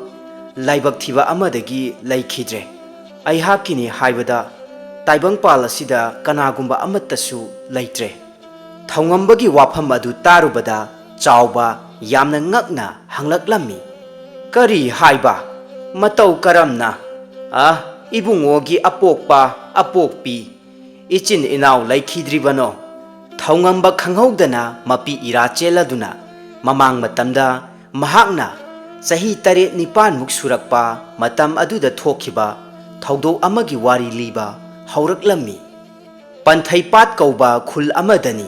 ꯂꯥꯏꯕꯛ ꯊꯤꯕ ꯑꯃꯗꯒꯤ ꯂꯩꯈꯤꯗ꯭ꯔꯦ꯫ ꯑꯩꯍꯥꯛꯀꯤꯅꯤ ꯍꯥꯏꯕꯗ ꯇꯥꯏꯕꯪꯄꯥꯜ ꯑꯁꯤꯗ ꯀꯅꯥꯒꯨꯝꯕ ꯑꯃꯠꯇꯁꯨ ꯂꯩꯇ꯭ꯔꯦ꯫" ꯊꯧꯉꯝꯕꯒꯤ ꯋꯥꯐꯝ ꯑꯗꯨ ꯇꯥꯔꯨꯕꯗ ꯆꯥꯎꯕ ꯌꯥꯝꯅ ꯉꯛꯅ ꯍꯪꯂꯛꯂꯝꯃꯤ, "ꯀꯔꯤ ꯍꯥꯏꯕ? ꯃꯇꯧ ꯀꯔꯝꯅ? ꯑ, ꯏꯕꯨꯡꯉꯣꯒꯤ ꯑꯄꯣꯛꯄ ꯑꯄꯣꯛꯄꯤ, ꯏꯆꯤꯟ ꯏꯅꯥꯎ ꯂꯩꯈꯤꯗ꯭ꯔꯤꯕꯅꯣ?" ꯊꯧꯉꯝꯕ ꯈꯪꯍꯧꯗꯅ ꯃꯄꯤ ꯏꯔꯥ ꯆꯦꯜꯂꯗꯨꯅ, ꯃꯃꯥꯡ ꯃꯇꯝꯗ ꯃꯍꯥꯛꯅ ꯆꯍꯤ ꯇꯔꯦꯠ ꯅꯤꯄꯥꯟꯃꯨꯛ ꯁꯨꯔꯛꯄ ꯃꯇꯝ ꯑꯗꯨꯗ ꯊꯣꯛꯈꯤꯕ ꯊꯧꯗꯣꯛ ꯑꯃꯒꯤ ꯋꯥꯔꯤ ꯂꯤꯕ ꯍꯧꯔꯛꯂꯝꯃꯤ꯫ ꯄꯟꯊꯩꯄꯥꯠ ꯀꯧꯕ ꯈꯨꯜ ꯑꯃꯗꯅꯤ꯫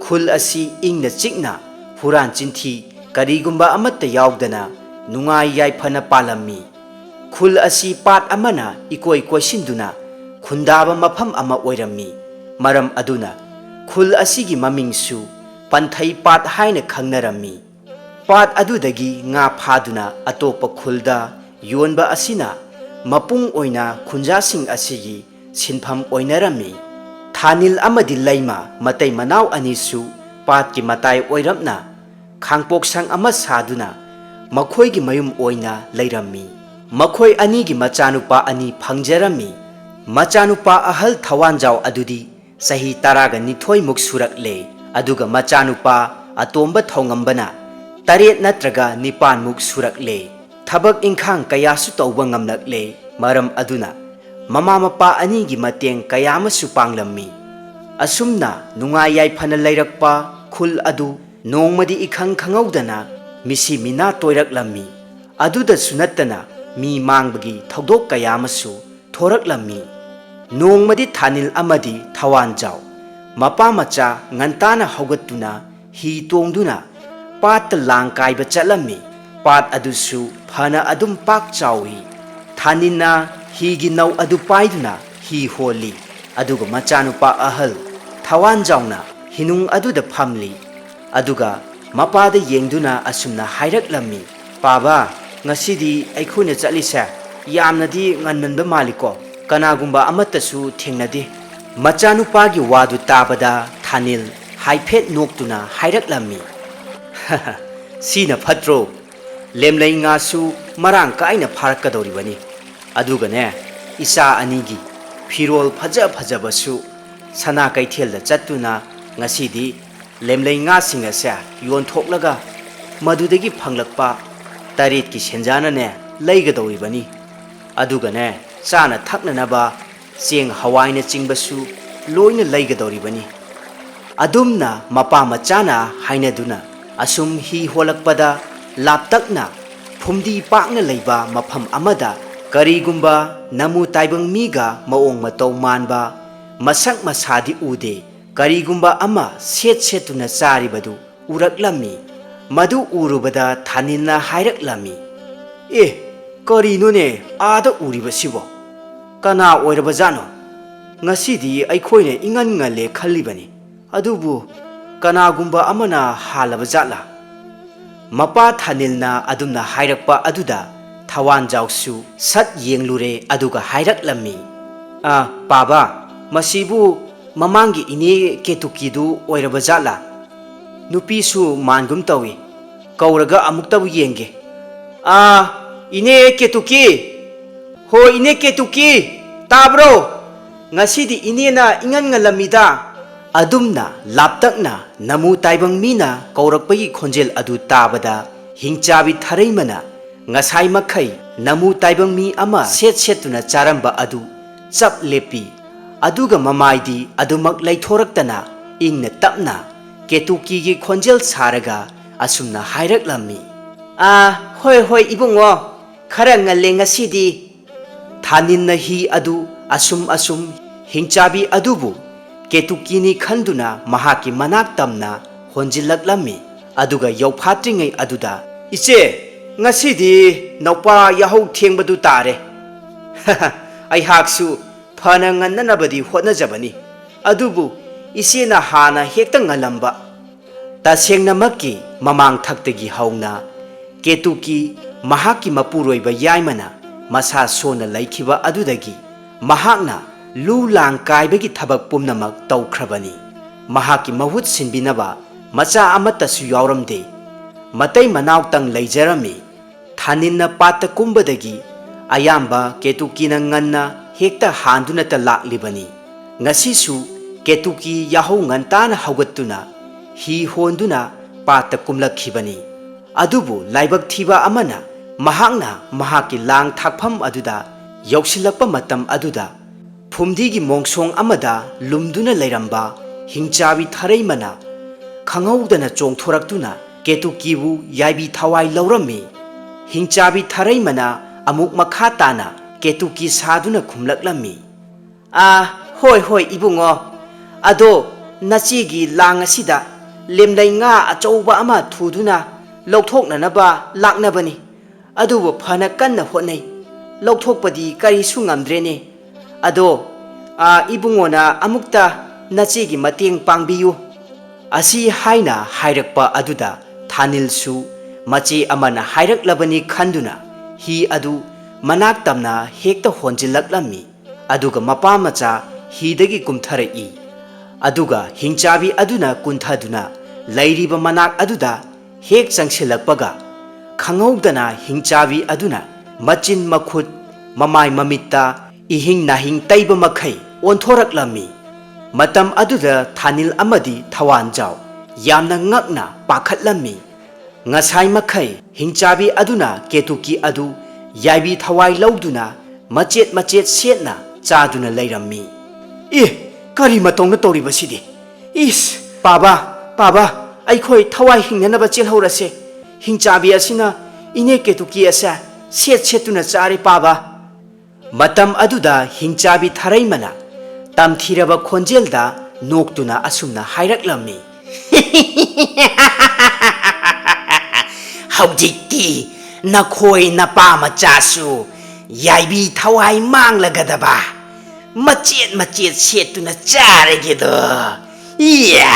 ꯈꯨꯜ ꯑꯁꯤ ꯏꯪꯅ ꯆꯤꯛꯅ ꯍꯨꯔꯥꯟ ꯆꯤꯟꯊꯤ ꯀꯔꯤꯒꯨꯝꯕ ꯑꯃꯠꯇ ꯌꯥꯎꯗꯅ ꯅꯨꯡꯉꯥꯏ ꯌꯥꯏꯐꯅ ꯄꯥꯜꯂꯝꯃꯤ꯫ ꯈꯨꯜ ꯑꯁꯤ ꯄꯥꯠ ꯑꯃꯅ ꯏꯀꯣꯏ ꯀꯣꯏꯁꯤꯟꯗꯨꯅ ꯈꯨꯟꯗꯥꯕ ꯃꯐꯝ ꯑꯃ ꯑꯣꯏꯔꯝꯃꯤ꯫ ꯃꯔꯝ ꯑꯗꯨꯅ ꯈꯨꯜ ꯑꯁꯤꯒꯤ ꯃꯃꯤꯡꯁꯨ ꯄꯟꯊꯩ ꯄꯥꯠ ꯍꯥꯏꯅ ꯈꯪꯅꯔꯝꯃꯤ꯫ ꯄꯥꯠ ꯑꯗꯨꯗꯒꯤ ꯉꯥ ꯐꯥꯗꯨꯅ ꯑꯇꯣꯞꯄ ꯈꯨꯜꯗ ꯌꯣꯟꯕ ꯑꯁꯤꯅ ꯃꯄꯨꯡ ꯑꯣꯏꯅ ꯈꯨꯟꯖꯥꯁꯤꯡ ꯑꯁꯤꯒꯤ ꯁꯤꯟꯐꯝ ꯑꯣꯏꯅꯔꯝꯃꯤ꯫ ꯊꯥꯅꯤꯜ ꯑꯃꯗꯤ ꯂꯩꯃ ꯃꯇꯩ ꯃꯅꯥꯎ ꯑꯅꯤꯁꯨ ꯄꯥꯠꯀꯤ ꯃꯇꯥꯏ ꯑꯣꯏꯔꯞꯅ ꯈꯥꯡꯄꯣꯛꯁꯪ ꯑꯃ ꯁꯥꯗꯨꯅ ꯃꯈꯣꯏꯒꯤ ꯃꯌꯨꯝ ꯑꯣꯏꯅ ꯂꯩꯔꯝꯃꯤ꯫ ꯃꯈꯣꯏ ꯑꯅꯤꯒꯤ ꯃꯆꯥꯅꯨꯄꯥ ꯑꯅꯤ ꯐꯪꯖꯔꯝꯃꯤ꯫ ꯃꯆꯥꯅꯨꯄꯥ ꯑꯍꯜ ꯊꯋꯥꯟꯖꯥꯎ ꯑꯗꯨꯗꯤ ꯆꯍꯤ ꯇꯔꯥꯒ ꯅꯤꯊꯣꯏꯃꯨꯛ ꯁꯨꯔꯛꯂꯦ, ꯑꯗꯨꯒ ꯃꯆꯥꯅꯨꯄꯥ ꯑꯇꯣꯝꯕ ꯊꯧꯉꯝꯕꯅ ꯇꯔꯦꯠ ꯅꯠꯇ꯭ꯔꯒ ꯅꯤꯄꯥꯟꯃꯨꯛ ꯁꯨꯔꯛꯂꯦ꯫ ꯊꯕꯛ ꯏꯪꯈꯥꯡ ꯀꯌꯥꯁꯨ ꯇꯧꯕ ꯉꯝꯂꯛꯂꯦ꯫ ꯃꯔꯝ ꯑꯗꯨꯅ ꯃꯃꯥ ꯃꯄꯥ ꯑꯅꯤꯒꯤ ꯃꯇꯦꯡ ꯀꯌꯥ ꯑꯃꯁꯨ ꯄꯥꯡꯂꯝꯃꯤ꯫ ꯑꯁꯨꯝꯅ ꯅꯨꯡꯉꯥꯏ ꯌꯥꯏꯐꯅ ꯂꯩꯔꯛꯄ ꯈꯨꯜ ꯑꯗꯨ ꯅꯣꯡꯃꯗꯤ ꯏꯈꯪ ꯈꯪꯍꯧꯗꯅ ꯃꯤꯁꯤ ꯃꯤꯅꯥ ꯇꯣꯏꯔꯛꯂꯝꯃꯤ꯫ ꯑꯗꯨꯗꯁꯨ ꯅꯠꯇꯅ ꯃꯤ ꯃꯥꯡꯕꯒꯤ ꯊꯧꯗꯣꯛ ꯀꯌꯥ ꯑꯃꯁꯨ ꯊꯣꯔꯛꯂꯝꯃꯤ꯫ ꯅꯣꯡꯃꯗꯤ ꯊꯥꯅꯤꯜ ꯑꯃꯗꯤ ꯊꯋꯥꯟꯖꯥꯎ ꯃꯄꯥ ꯃꯆꯥ ꯉꯟꯇꯥꯅ ꯍꯧꯒꯠꯇꯨꯅ ꯍꯤ ꯇꯣꯡꯗꯨꯅ ꯄꯥꯠꯇ ꯂꯥꯡ ꯀꯥꯏꯕ ꯆꯠꯂꯝꯃꯤ꯫ ꯄꯥꯠ ꯑꯗꯨꯁꯨ ꯐꯅ ꯑꯗꯨꯝ ꯄꯥꯛ ꯆꯥꯎꯏ꯫ ꯊꯥꯅꯤꯜꯅ ꯍꯤꯒꯤ ꯅꯧ ꯑꯗꯨ ꯄꯥꯏꯗꯨꯅ ꯍꯤ ꯍꯣꯜꯂꯤ, ꯑꯗꯨꯒ ꯃꯆꯥꯅꯨꯄꯥ ꯑꯍꯜ ꯊꯋꯥꯟꯖꯥꯎꯅ ꯍꯤꯅꯨꯡ ꯑꯗꯨꯗ ꯐꯝꯂꯤ꯫ ꯑꯗꯨꯒ ꯃꯄꯥꯗ ꯌꯦꯡꯗꯨꯅ ꯑꯁꯨꯝꯅ ꯍꯥꯏꯔꯛꯂꯝꯃꯤ, "ꯄꯥꯕ, ꯉꯁꯤꯗꯤ ꯑꯩꯈꯣꯏꯅ ꯆꯠꯂꯤꯁꯦ ꯌꯥꯝꯅꯗꯤ ꯉꯟꯃꯟꯕ ꯃꯥꯜꯂꯤꯀꯣ? ꯀꯅꯥꯒꯨꯝꯕ ꯑꯃꯠꯇꯁꯨ ꯊꯦꯡꯅꯗꯦ꯫" ꯃꯆꯥꯅꯨꯄꯥꯒꯤ ꯋꯥꯗꯨ ꯇꯥꯕꯗ ꯊꯥꯅꯤꯜ ꯍꯥꯏꯐꯦꯠ ꯅꯣꯛꯇꯨꯅ ꯍꯥꯏꯔꯛꯂꯝꯃꯤ, "ꯁꯤꯅ ꯐꯠꯇ꯭ꯔꯣ? ꯂꯦꯝꯂꯩ ꯉꯥꯁꯨ ꯃꯔꯥꯡ ꯀꯥꯏꯅ ꯐꯥꯔꯛꯀꯗꯧꯔꯤꯕꯅꯤ꯫ ꯑꯗꯨꯒꯅꯦ, ꯏꯆꯥ ꯑꯅꯤꯒꯤ ꯐꯤꯔꯣꯜ ꯐꯖ ꯐꯖꯕꯁꯨ ꯁꯅꯥ ꯀꯩꯊꯦꯜꯗ ꯆꯠꯇꯨꯅ ꯉꯁꯤꯗꯤ ꯂꯦꯝꯂꯩ ꯉꯥꯁꯤꯡ ꯑꯁꯦ ꯌꯣꯟꯊꯣꯛꯂꯒ ꯃꯗꯨꯗꯒꯤ ꯐꯪꯂꯛꯄ ꯇꯔꯦꯠꯀꯤ ꯁꯦꯟꯖꯥꯅꯅꯦ ꯂꯩꯒꯗꯧꯔꯤꯕꯅꯤ꯫ ꯑꯗꯨꯒꯅꯦ, ꯆꯥꯅ ꯊꯛꯅꯅꯕ ꯆꯦꯡ ꯍꯋꯥꯏꯅꯆꯤꯡꯕꯁꯨ ꯂꯣꯏꯅ ꯂꯩꯒꯗꯧꯔꯤꯕꯅꯤ꯫" ꯑꯗꯨꯝꯅ ꯃꯄꯥ ꯃꯆꯥꯅ ꯍꯥꯏꯅꯗꯨꯅ ꯑꯁꯨꯝ ꯍꯤ ꯍꯣꯜꯂꯛꯄꯗ ꯂꯥꯞꯇꯛꯅ ꯐꯨꯝꯗꯤ ꯄꯥꯛꯅ ꯂꯩꯕ ꯃꯐꯝ ꯑꯃꯗ ꯀꯔꯤꯒꯨꯝꯕ ꯅꯃꯨ ꯇꯥꯏꯕꯪ ꯃꯤꯒ ꯃꯑꯣꯡ ꯃꯇꯧ ꯃꯥꯟꯕ ꯃꯁꯛ ꯃꯁꯥꯗꯤ ꯎꯗꯦ, ꯀꯔꯤꯒꯨꯝꯕ ꯑꯃ ꯁꯦꯠ ꯁꯦꯠꯇꯨꯅ ꯆꯥꯔꯤꯕꯗꯨ ꯎꯔꯛꯂꯝꯃꯤ꯫ ꯃꯗꯨ ꯎꯔꯨꯕꯗ ꯊꯥꯅꯤꯜꯅ ꯍꯥꯏꯔꯛꯂꯝꯃꯤ, "ꯑꯦ, ꯀꯔꯤꯅꯣꯅꯦ ꯑꯥꯗ ꯎꯔꯤꯕꯁꯤꯕꯣ? ꯀꯅꯥ ꯑꯣꯏꯔꯕꯖꯥꯠꯅꯣ? ꯉꯁꯤꯗꯤ ꯑꯩꯈꯣꯏꯅ ꯏꯉꯟ ꯉꯜꯂꯦ ꯈꯜꯂꯤꯕꯅꯤ꯫ ꯑꯗꯨꯕꯨ ꯀꯅꯥꯒꯨꯝꯕ ꯑꯃꯅ ꯍꯥꯜꯂꯕ ꯖꯥꯠꯂꯥ?" ꯃꯄꯥ ꯊꯥꯅꯤꯜꯅ ꯑꯗꯨꯝꯅ ꯍꯥꯏꯔꯛꯄ ꯑꯗꯨꯗ ꯊꯋꯥꯟꯖꯥꯎꯁꯨ ꯁꯠ ꯌꯦꯡꯂꯨꯔꯦ, ꯑꯗꯨꯒ ꯍꯥꯏꯔꯛꯂꯝꯃꯤ, "ꯑ, ꯄꯥꯕ, ꯃꯁꯤꯕꯨ ꯃꯃꯥꯡꯒꯤ ꯏꯅꯦ ꯀꯦꯇꯨꯀꯤꯗꯨ ꯑꯣꯏꯔꯕ ꯖꯥꯠꯂꯥ? ꯅꯨꯄꯤꯁꯨ ꯃꯥꯟꯒꯨꯝ ꯇꯧꯏ꯫ ꯀꯧꯔꯒ ꯑꯃꯨꯛꯇꯕꯨ ꯌꯦꯡꯒꯦ꯫ ꯑꯥ, ꯏꯅꯦ ꯀꯦꯇꯨꯀꯤ! ꯍꯣ, ꯏꯅꯦ ꯀꯦꯇꯨꯀꯤ! ꯇꯥꯕ꯭ꯔꯣ? ꯉꯁꯤꯗꯤ ꯏꯅꯦꯅ ꯏꯉꯟ ꯉꯜꯂꯝꯃꯤꯗ꯫" ꯑꯗꯨꯝꯅ ꯂꯥꯞꯇꯛꯅ ꯅꯃꯨ ꯇꯥꯏꯕꯪ ꯃꯤꯅ ꯀꯧꯔꯛꯄꯒꯤ ꯈꯣꯟꯖꯦꯜ ꯑꯗꯨ ꯇꯥꯕꯗ ꯍꯤꯡꯆꯥꯕꯤ ꯊꯔꯩꯃꯅ ꯉꯁꯥꯏ ꯃꯈꯩ ꯅꯃꯨ ꯇꯥꯏꯕꯪ ꯃꯤ ꯑꯃ ꯁꯦꯠ ꯁꯦꯠꯇꯨꯅ ꯆꯥꯔꯝꯕ ꯑꯗꯨ ꯆꯞ ꯂꯦꯞꯄꯤ꯫ ꯑꯗꯨꯒ ꯃꯃꯥꯏꯗꯤ ꯑꯗꯨꯃꯛ ꯂꯩꯊꯣꯔꯛꯇꯅ ꯏꯪꯅ ꯇꯞꯅ ꯀꯦꯇꯨꯀꯤꯒꯤ ꯈꯣꯟꯖꯦꯜ ꯁꯥꯔꯒ ꯑꯁꯨꯝꯅ ꯍꯥꯏꯔꯛꯂꯝꯃꯤ, "ꯑꯥ, ꯍꯣꯏ, ꯍꯣꯏ, ꯏꯕꯨꯡꯉꯣ, ꯈꯔ ꯉꯜꯂꯦ ꯉꯁꯤꯗꯤ꯫" ꯊꯥꯅꯤꯟꯅ ꯍꯤ ꯑꯗꯨ ꯑꯁꯨꯝ ꯑꯁꯨꯝ ꯍꯤꯡꯆꯥꯕꯤ ꯑꯗꯨꯕꯨ ꯀꯦꯇꯨꯀꯤꯅꯤ ꯈꯟꯗꯨꯅ ꯃꯍꯥꯛꯀꯤ ꯃꯅꯥꯛ ꯇꯝꯅ ꯍꯣꯟꯖꯤꯜꯂꯛꯂꯝꯃꯤ꯫ ꯑꯗꯨꯒ ꯌꯧꯐꯥꯠꯇ꯭ꯔꯤꯉꯩ ꯑꯗꯨꯗ, "ꯏꯆꯦ, ꯉꯁꯤꯗꯤ ꯅꯧꯄꯥ ꯌꯥꯍꯧ ꯊꯦꯡꯕꯗꯨ ꯇꯥꯔꯦ꯫" "ꯑꯩꯍꯥꯛꯁꯨ ꯐꯅ ꯉꯟꯅꯅꯕꯗꯤ ꯍꯣꯠꯅꯖꯕꯅꯤ, ꯑꯗꯨꯕꯨ ꯏꯆꯦꯅ ꯍꯥꯟꯅ ꯍꯦꯛꯇ ꯉꯜꯂꯝꯕ꯫" ꯇꯁꯦꯡꯅꯃꯛꯀꯤ ꯃꯃꯥꯡꯊꯛꯇꯒꯤ ꯍꯧꯅ ꯀꯦꯇꯨꯀꯤ ꯃꯍꯥꯛꯀꯤ ꯃꯄꯨꯔꯣꯏꯕ ꯌꯥꯏꯃꯅ ꯃꯁꯥ ꯁꯣꯟꯅ ꯂꯩꯈꯤꯕ ꯑꯗꯨꯗꯒꯤ ꯃꯍꯥꯛꯅ ꯂꯨ ꯂꯥꯡ ꯀꯥꯏꯕꯒꯤ ꯊꯕꯛ ꯄꯨꯝꯅꯃꯛ ꯇꯧꯈ꯭ꯔꯕꯅꯤ꯫ ꯃꯍꯥꯛꯀꯤ ꯃꯍꯨꯠ ꯁꯤꯟꯕꯤꯅꯕ ꯃꯆꯥ ꯑꯃꯠꯇꯁꯨ ꯌꯥꯎꯔꯝꯗꯦ꯫ ꯃꯇꯩ ꯃꯅꯥꯎꯇꯪ ꯂꯩꯖꯔꯝꯃꯤ꯫ ꯊꯥꯅꯤꯜꯅ ꯄꯥꯠꯇ ꯀꯨꯝꯕꯗꯒꯤ ꯑꯌꯥꯝꯕ ꯀꯦꯇꯨꯀꯤꯅ ꯉꯟꯅ ꯍꯦꯛꯇ ꯍꯥꯟꯗꯨꯅꯇ ꯂꯥꯛꯂꯤꯕꯅꯤ꯫ ꯉꯁꯤꯁꯨ ꯀꯦꯇꯨꯀꯤ ꯌꯥꯍꯧ ꯉꯟꯇꯥꯅ ꯍꯧꯒꯠꯇꯨꯅ ꯍꯤ ꯍꯣꯟꯗꯨꯅ ꯄꯥꯠꯇ ꯀꯨꯝꯂꯛꯈꯤꯕꯅꯤ꯫ ꯑꯗꯨꯕꯨ ꯂꯥꯏꯕꯛ ꯊꯤꯕ ꯑꯃꯅ ꯃꯍꯥꯛꯅ ꯃꯍꯥꯛꯀꯤ ꯂꯥꯡ ꯊꯥꯛꯐꯝ ꯑꯗꯨꯗ ꯌꯧꯁꯤꯜꯂꯛꯄ ꯃꯇꯝ ꯑꯗꯨꯗ ꯐꯨꯝꯗꯤꯒꯤ ꯃꯣꯡꯁꯣꯡ ꯑꯃꯗ ꯂꯨꯝꯗꯨꯅ ꯂꯩꯔꯝꯕ ꯍꯤꯡꯆꯥꯕꯤ ꯊꯔꯩꯃꯅ ꯈꯪꯍꯧꯗꯅ ꯆꯣꯡꯊꯣꯔꯛꯇꯨꯅ ꯀꯦꯇꯨꯀꯤꯕꯨ ꯌꯥꯏꯕꯤ ꯊꯋꯥꯏ ꯂꯧꯔꯝꯃꯤ꯫ ꯍꯤꯡꯆꯥꯕꯤ ꯊꯔꯩꯃꯅ ꯑꯃꯨꯛ ꯃꯈꯥ ꯇꯥꯅ ꯀꯦꯇꯨꯀꯤ ꯁꯥꯗꯨꯅ ꯈꯨꯝꯂꯛꯂꯝꯃꯤ꯫ "ꯑꯥ, ꯍꯣꯏ, ꯍꯣꯏ, ꯏꯕꯨꯡꯉꯣ꯫ ꯑꯗꯣ ꯅꯆꯦꯒꯤ ꯂꯥꯡ ꯑꯁꯤꯗ ꯂꯦꯝꯂꯩ ꯉꯥ ꯑꯆꯧꯕ ꯑꯃ ꯊꯨꯗꯨꯅ ꯂꯧꯊꯣꯛꯅꯅꯕ ꯂꯥꯛꯅꯕꯅꯤ꯫ ꯑꯗꯨꯕꯨ ꯐꯅ ꯀꯟꯅ ꯍꯣꯠꯅꯩ꯫ ꯂꯧꯊꯣꯛꯄꯗꯤ ꯀꯔꯤꯁꯨ ꯉꯝꯗ꯭ꯔꯦꯅꯦ꯫ ꯑꯗꯣ, ꯑꯥ, ꯏꯕꯨꯡꯉꯣꯅ ꯑꯃꯨꯛꯇ ꯅꯆꯦꯒꯤ ꯃꯇꯦꯡ ꯄꯥꯡꯕꯤꯌꯨ"꯫ ꯑꯁꯤ ꯍꯥꯏꯅ ꯍꯥꯏꯔꯛꯄ ꯑꯗꯨꯗ ꯊꯥꯅꯤꯜꯁꯨ ꯃꯆꯦ ꯑꯃꯅ ꯍꯥꯏꯔꯛꯂꯕꯅꯤ ꯈꯟꯗꯨꯅ ꯍꯤ ꯑꯗꯨ ꯃꯅꯥꯛ ꯇꯝꯅ ꯍꯦꯛꯇ ꯍꯣꯟꯖꯤꯜꯂꯛꯂꯝꯃꯤ꯫ ꯑꯗꯨꯒ ꯃꯄꯥ ꯃꯆꯥ ꯍꯤꯗꯒꯤ ꯀꯨꯝꯊꯔꯛꯏ꯫ ꯑꯗꯨꯒ ꯍꯤꯡꯆꯥꯕꯤ ꯑꯗꯨꯅ ꯀꯨꯟꯊꯗꯨꯅ ꯂꯩꯔꯤꯕ ꯃꯅꯥꯛ ꯑꯗꯨꯗ ꯍꯦꯛ ꯆꯪꯁꯤꯜꯂꯛꯄꯒ, ꯈꯪꯍꯧꯗꯅ ꯍꯤꯡꯆꯥꯕꯤ ꯑꯗꯨꯅ ꯃꯆꯤꯟ ꯃꯈꯨꯠ, ꯃꯃꯥꯏ ꯃꯃꯤꯠꯇ ꯏꯍꯤꯡ ꯅꯥꯍꯤꯡ ꯇꯩꯕ ꯃꯈꯩ ꯑꯣꯟꯊꯣꯔꯛꯂꯝꯃꯤ꯫ ꯃꯇꯝ ꯑꯗꯨꯗ ꯊꯥꯅꯤꯜ ꯑꯃꯗꯤ ꯊꯋꯥꯟꯖꯥꯎ ꯌꯥꯝꯅ ꯉꯛꯅ ꯄꯥꯈꯠꯂꯝꯃꯤ꯫ ꯉꯁꯥꯏ ꯃꯈꯩ ꯍꯤꯡꯆꯥꯕꯤ ꯑꯗꯨꯅ ꯀꯦꯇꯨꯀꯤ ꯑꯗꯨ ꯌꯥꯏꯕꯤ ꯊꯋꯥꯏ ꯂꯧꯗꯨꯅ ꯃꯆꯦꯠ ꯃꯆꯦꯠ ꯁꯦꯠꯅ ꯆꯥꯗꯨꯅ ꯂꯩꯔꯝꯃꯤ꯫ "ꯑꯦ, ꯀꯔꯤ ꯃꯇꯧꯅ ꯇꯧꯔꯤꯕꯁꯤꯗꯤ? ꯏꯁ, ꯄꯥꯕ, ꯄꯥꯕ, ꯑꯩꯈꯣꯏ ꯊꯋꯥꯏ ꯍꯤꯡꯅꯅꯕ ꯆꯦꯜꯍꯧꯔꯁꯦ꯫ ꯍꯤꯡꯆꯥꯕꯤ ꯑꯁꯤꯅ ꯏꯅꯦ ꯀꯦꯇꯨꯀꯤ ꯑꯁꯦ ꯁꯦꯠ ꯁꯦꯠꯇꯨꯅ ꯆꯥꯔꯦ, ꯄꯥꯕ"꯫ ꯃꯇꯝ ꯑꯗꯨꯗ ꯍꯤꯡꯆꯥꯕꯤ ꯊꯔꯩꯃꯅ ꯇꯝꯊꯤꯔꯕ ꯈꯣꯟꯖꯦꯜꯗ ꯅꯣꯛꯇꯨꯅ ꯑꯁꯨꯝꯅ ꯍꯥꯏꯔꯛꯂꯝꯃꯤ꯫ "ꯍꯧꯖꯤꯛꯇꯤ ꯅꯈꯣꯏ ꯅꯄꯥ ꯃꯆꯥꯁꯨ ꯌꯥꯏꯕꯤ ꯊꯋꯥꯏ ꯃꯥꯡꯂꯒꯗꯕ꯫ ꯃꯆꯦꯠ ꯃꯆꯦꯠ ꯁꯦꯠꯇꯨꯅ ꯆꯥꯔꯒꯦꯗꯣ꯫ ꯏꯌꯥ!"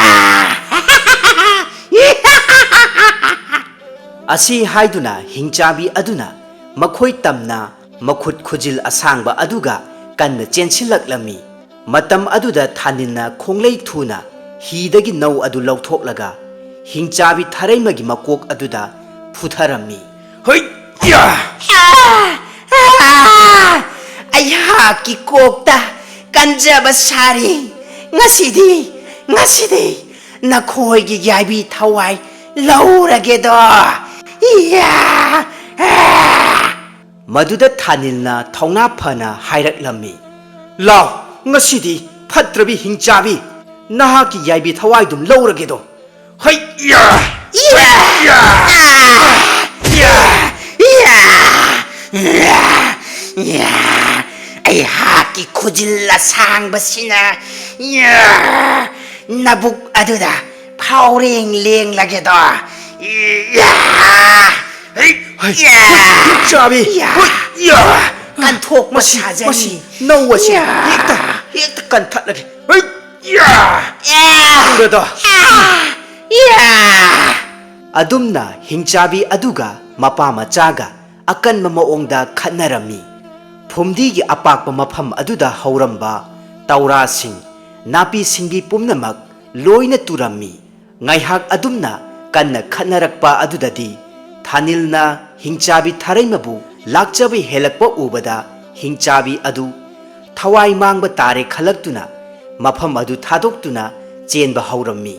ꯑꯁꯤ ꯍꯥꯏꯗꯨꯅ ꯍꯤꯡꯆꯥꯕꯤ ꯑꯗꯨꯅ ꯃꯈꯣꯏ ꯇꯝꯅ ꯃꯈꯨꯠ ꯈꯨꯖꯤꯜ ꯑꯁꯥꯡꯕ ꯑꯗꯨꯒ ꯀꯟꯅ ꯆꯦꯟꯁꯤꯜꯂꯛꯂꯝꯃꯤ꯫ ꯃꯇꯝ ꯑꯗꯨꯗ ꯊꯥꯅꯤꯜꯅ ꯈꯣꯡꯂꯩ ꯊꯨꯅ ꯍꯤꯗꯒꯤ ꯅꯧ ꯑꯗꯨ ꯂꯧꯊꯣꯛꯂꯒ ꯍꯤꯡꯆꯥꯕꯤ ꯊꯔꯩꯃꯒꯤ ꯃꯀꯣꯛ ꯑꯗꯨꯗ ꯐꯨꯊꯔꯝꯃꯤ꯫ ꯍꯩꯌꯥ! ꯑꯥ! ꯑꯥ! ꯑꯩꯍꯥꯛꯀꯤ ꯀꯣꯛꯇ ꯀꯟꯖꯕ ꯁꯥꯔꯤ꯫ ꯉꯁꯤꯗꯤ, ꯉꯁꯤꯗꯤ ꯅꯈꯣꯏꯒꯤ ꯌꯥꯏꯕꯤ ꯊꯋꯥꯏ ꯂꯧꯔꯒꯦꯗꯣ꯫ ꯏꯌꯥ! ꯑꯥ! ꯃꯗꯨꯗ ꯊꯥꯅꯤꯜꯅ ꯊꯧꯅꯥ ꯐꯅ ꯍꯥꯏꯔꯛꯂꯝꯃꯤ, "ꯂꯥꯎ, ꯉꯁꯤꯗꯤ ꯐꯠꯇ꯭ꯔꯕꯤ ꯍꯤꯡꯆꯥꯕꯤ, ꯅꯍꯥꯛꯀꯤ ꯌꯥꯏꯕꯤ ꯊꯋꯥꯏꯗꯨꯝ ꯂꯧꯔꯒꯦꯗꯣ꯫ ꯍꯩꯌꯥ! ꯏꯌꯥ! ꯍꯩꯌꯥ! ꯏꯌꯥ! ꯏꯌꯥ! ꯏꯌꯥ! ꯏꯌꯥ! ꯑꯩꯍꯥꯛꯀꯤ ꯈꯨꯖꯤꯜ ꯑꯁꯥꯡꯕꯁꯤꯅ, ꯏꯌꯥ! ꯅꯕꯨꯛ ꯑꯗꯨꯗ ꯐꯥꯎꯔꯦꯡ ꯂꯦꯡꯂꯒꯦꯗꯣ꯫ ꯏꯌꯥ! ꯍꯩ! ꯍꯩ! ꯏꯌꯥ! ꯍꯩ! ꯆꯥꯕꯤ! ꯏꯌꯥ! ꯍꯨꯏ! ꯏꯌꯥ! ꯀꯟꯊꯣꯛꯄ ꯃꯁꯤ, ꯁꯥꯖꯅꯤ꯫ ꯃꯁꯤ ꯅꯧ ꯑꯁꯤ ꯏꯌꯥ! ꯍꯦꯛꯇ, ꯍꯦꯛꯇ ꯀꯟꯊꯠꯂꯒꯦ꯫ ꯍꯩ! ꯏꯌꯥ! ꯏꯌꯥ! ꯎꯔꯗꯣ? ꯏꯌꯥ! ꯏꯌꯥ! ꯑꯗꯨꯝꯅ ꯍꯤꯡꯆꯥꯕꯤ ꯑꯗꯨꯒ ꯃꯄꯥ ꯃꯆꯥꯒ ꯑꯀꯟꯕ ꯃꯑꯣꯡꯗ ꯈꯠꯅꯔꯝꯃꯤ꯫ ꯐꯨꯝꯗꯤꯒꯤ ꯑꯄꯥꯛꯄ ꯃꯐꯝ ꯑꯗꯨꯗ ꯍꯧꯔꯝꯕ ꯇꯧꯔꯥꯁꯤꯡ, ꯅꯥꯄꯤ ꯁꯤꯡꯕꯤ ꯄꯨꯝꯅꯃꯛ ꯂꯣꯏꯅ ꯇꯨꯔꯝꯃꯤ꯫ ꯉꯥꯏꯍꯥꯛ ꯑꯗꯨꯝꯅ ꯀꯟꯅ ꯈꯠꯅꯔꯛꯄ ꯑꯗꯨꯗꯗꯤ ꯊꯥꯅꯤꯜꯅ ꯍꯤꯡꯆꯥꯕꯤ ꯊꯔꯩꯃꯕꯨ ꯂꯥꯛꯆꯕ ꯍꯦꯜꯂꯛꯄ ꯎꯕꯗ ꯍꯤꯡꯆꯥꯕꯤ ꯑꯗꯨ ꯊꯋꯥꯏ ꯃꯥꯡꯕ ꯇꯥꯔꯦ ꯈꯜꯂꯛꯇꯨꯅ ꯃꯐꯝ ꯑꯗꯨ ꯊꯥꯗꯣꯛꯇꯨꯅ ꯆꯦꯟꯕ ꯍꯧꯔꯝꯃꯤ꯫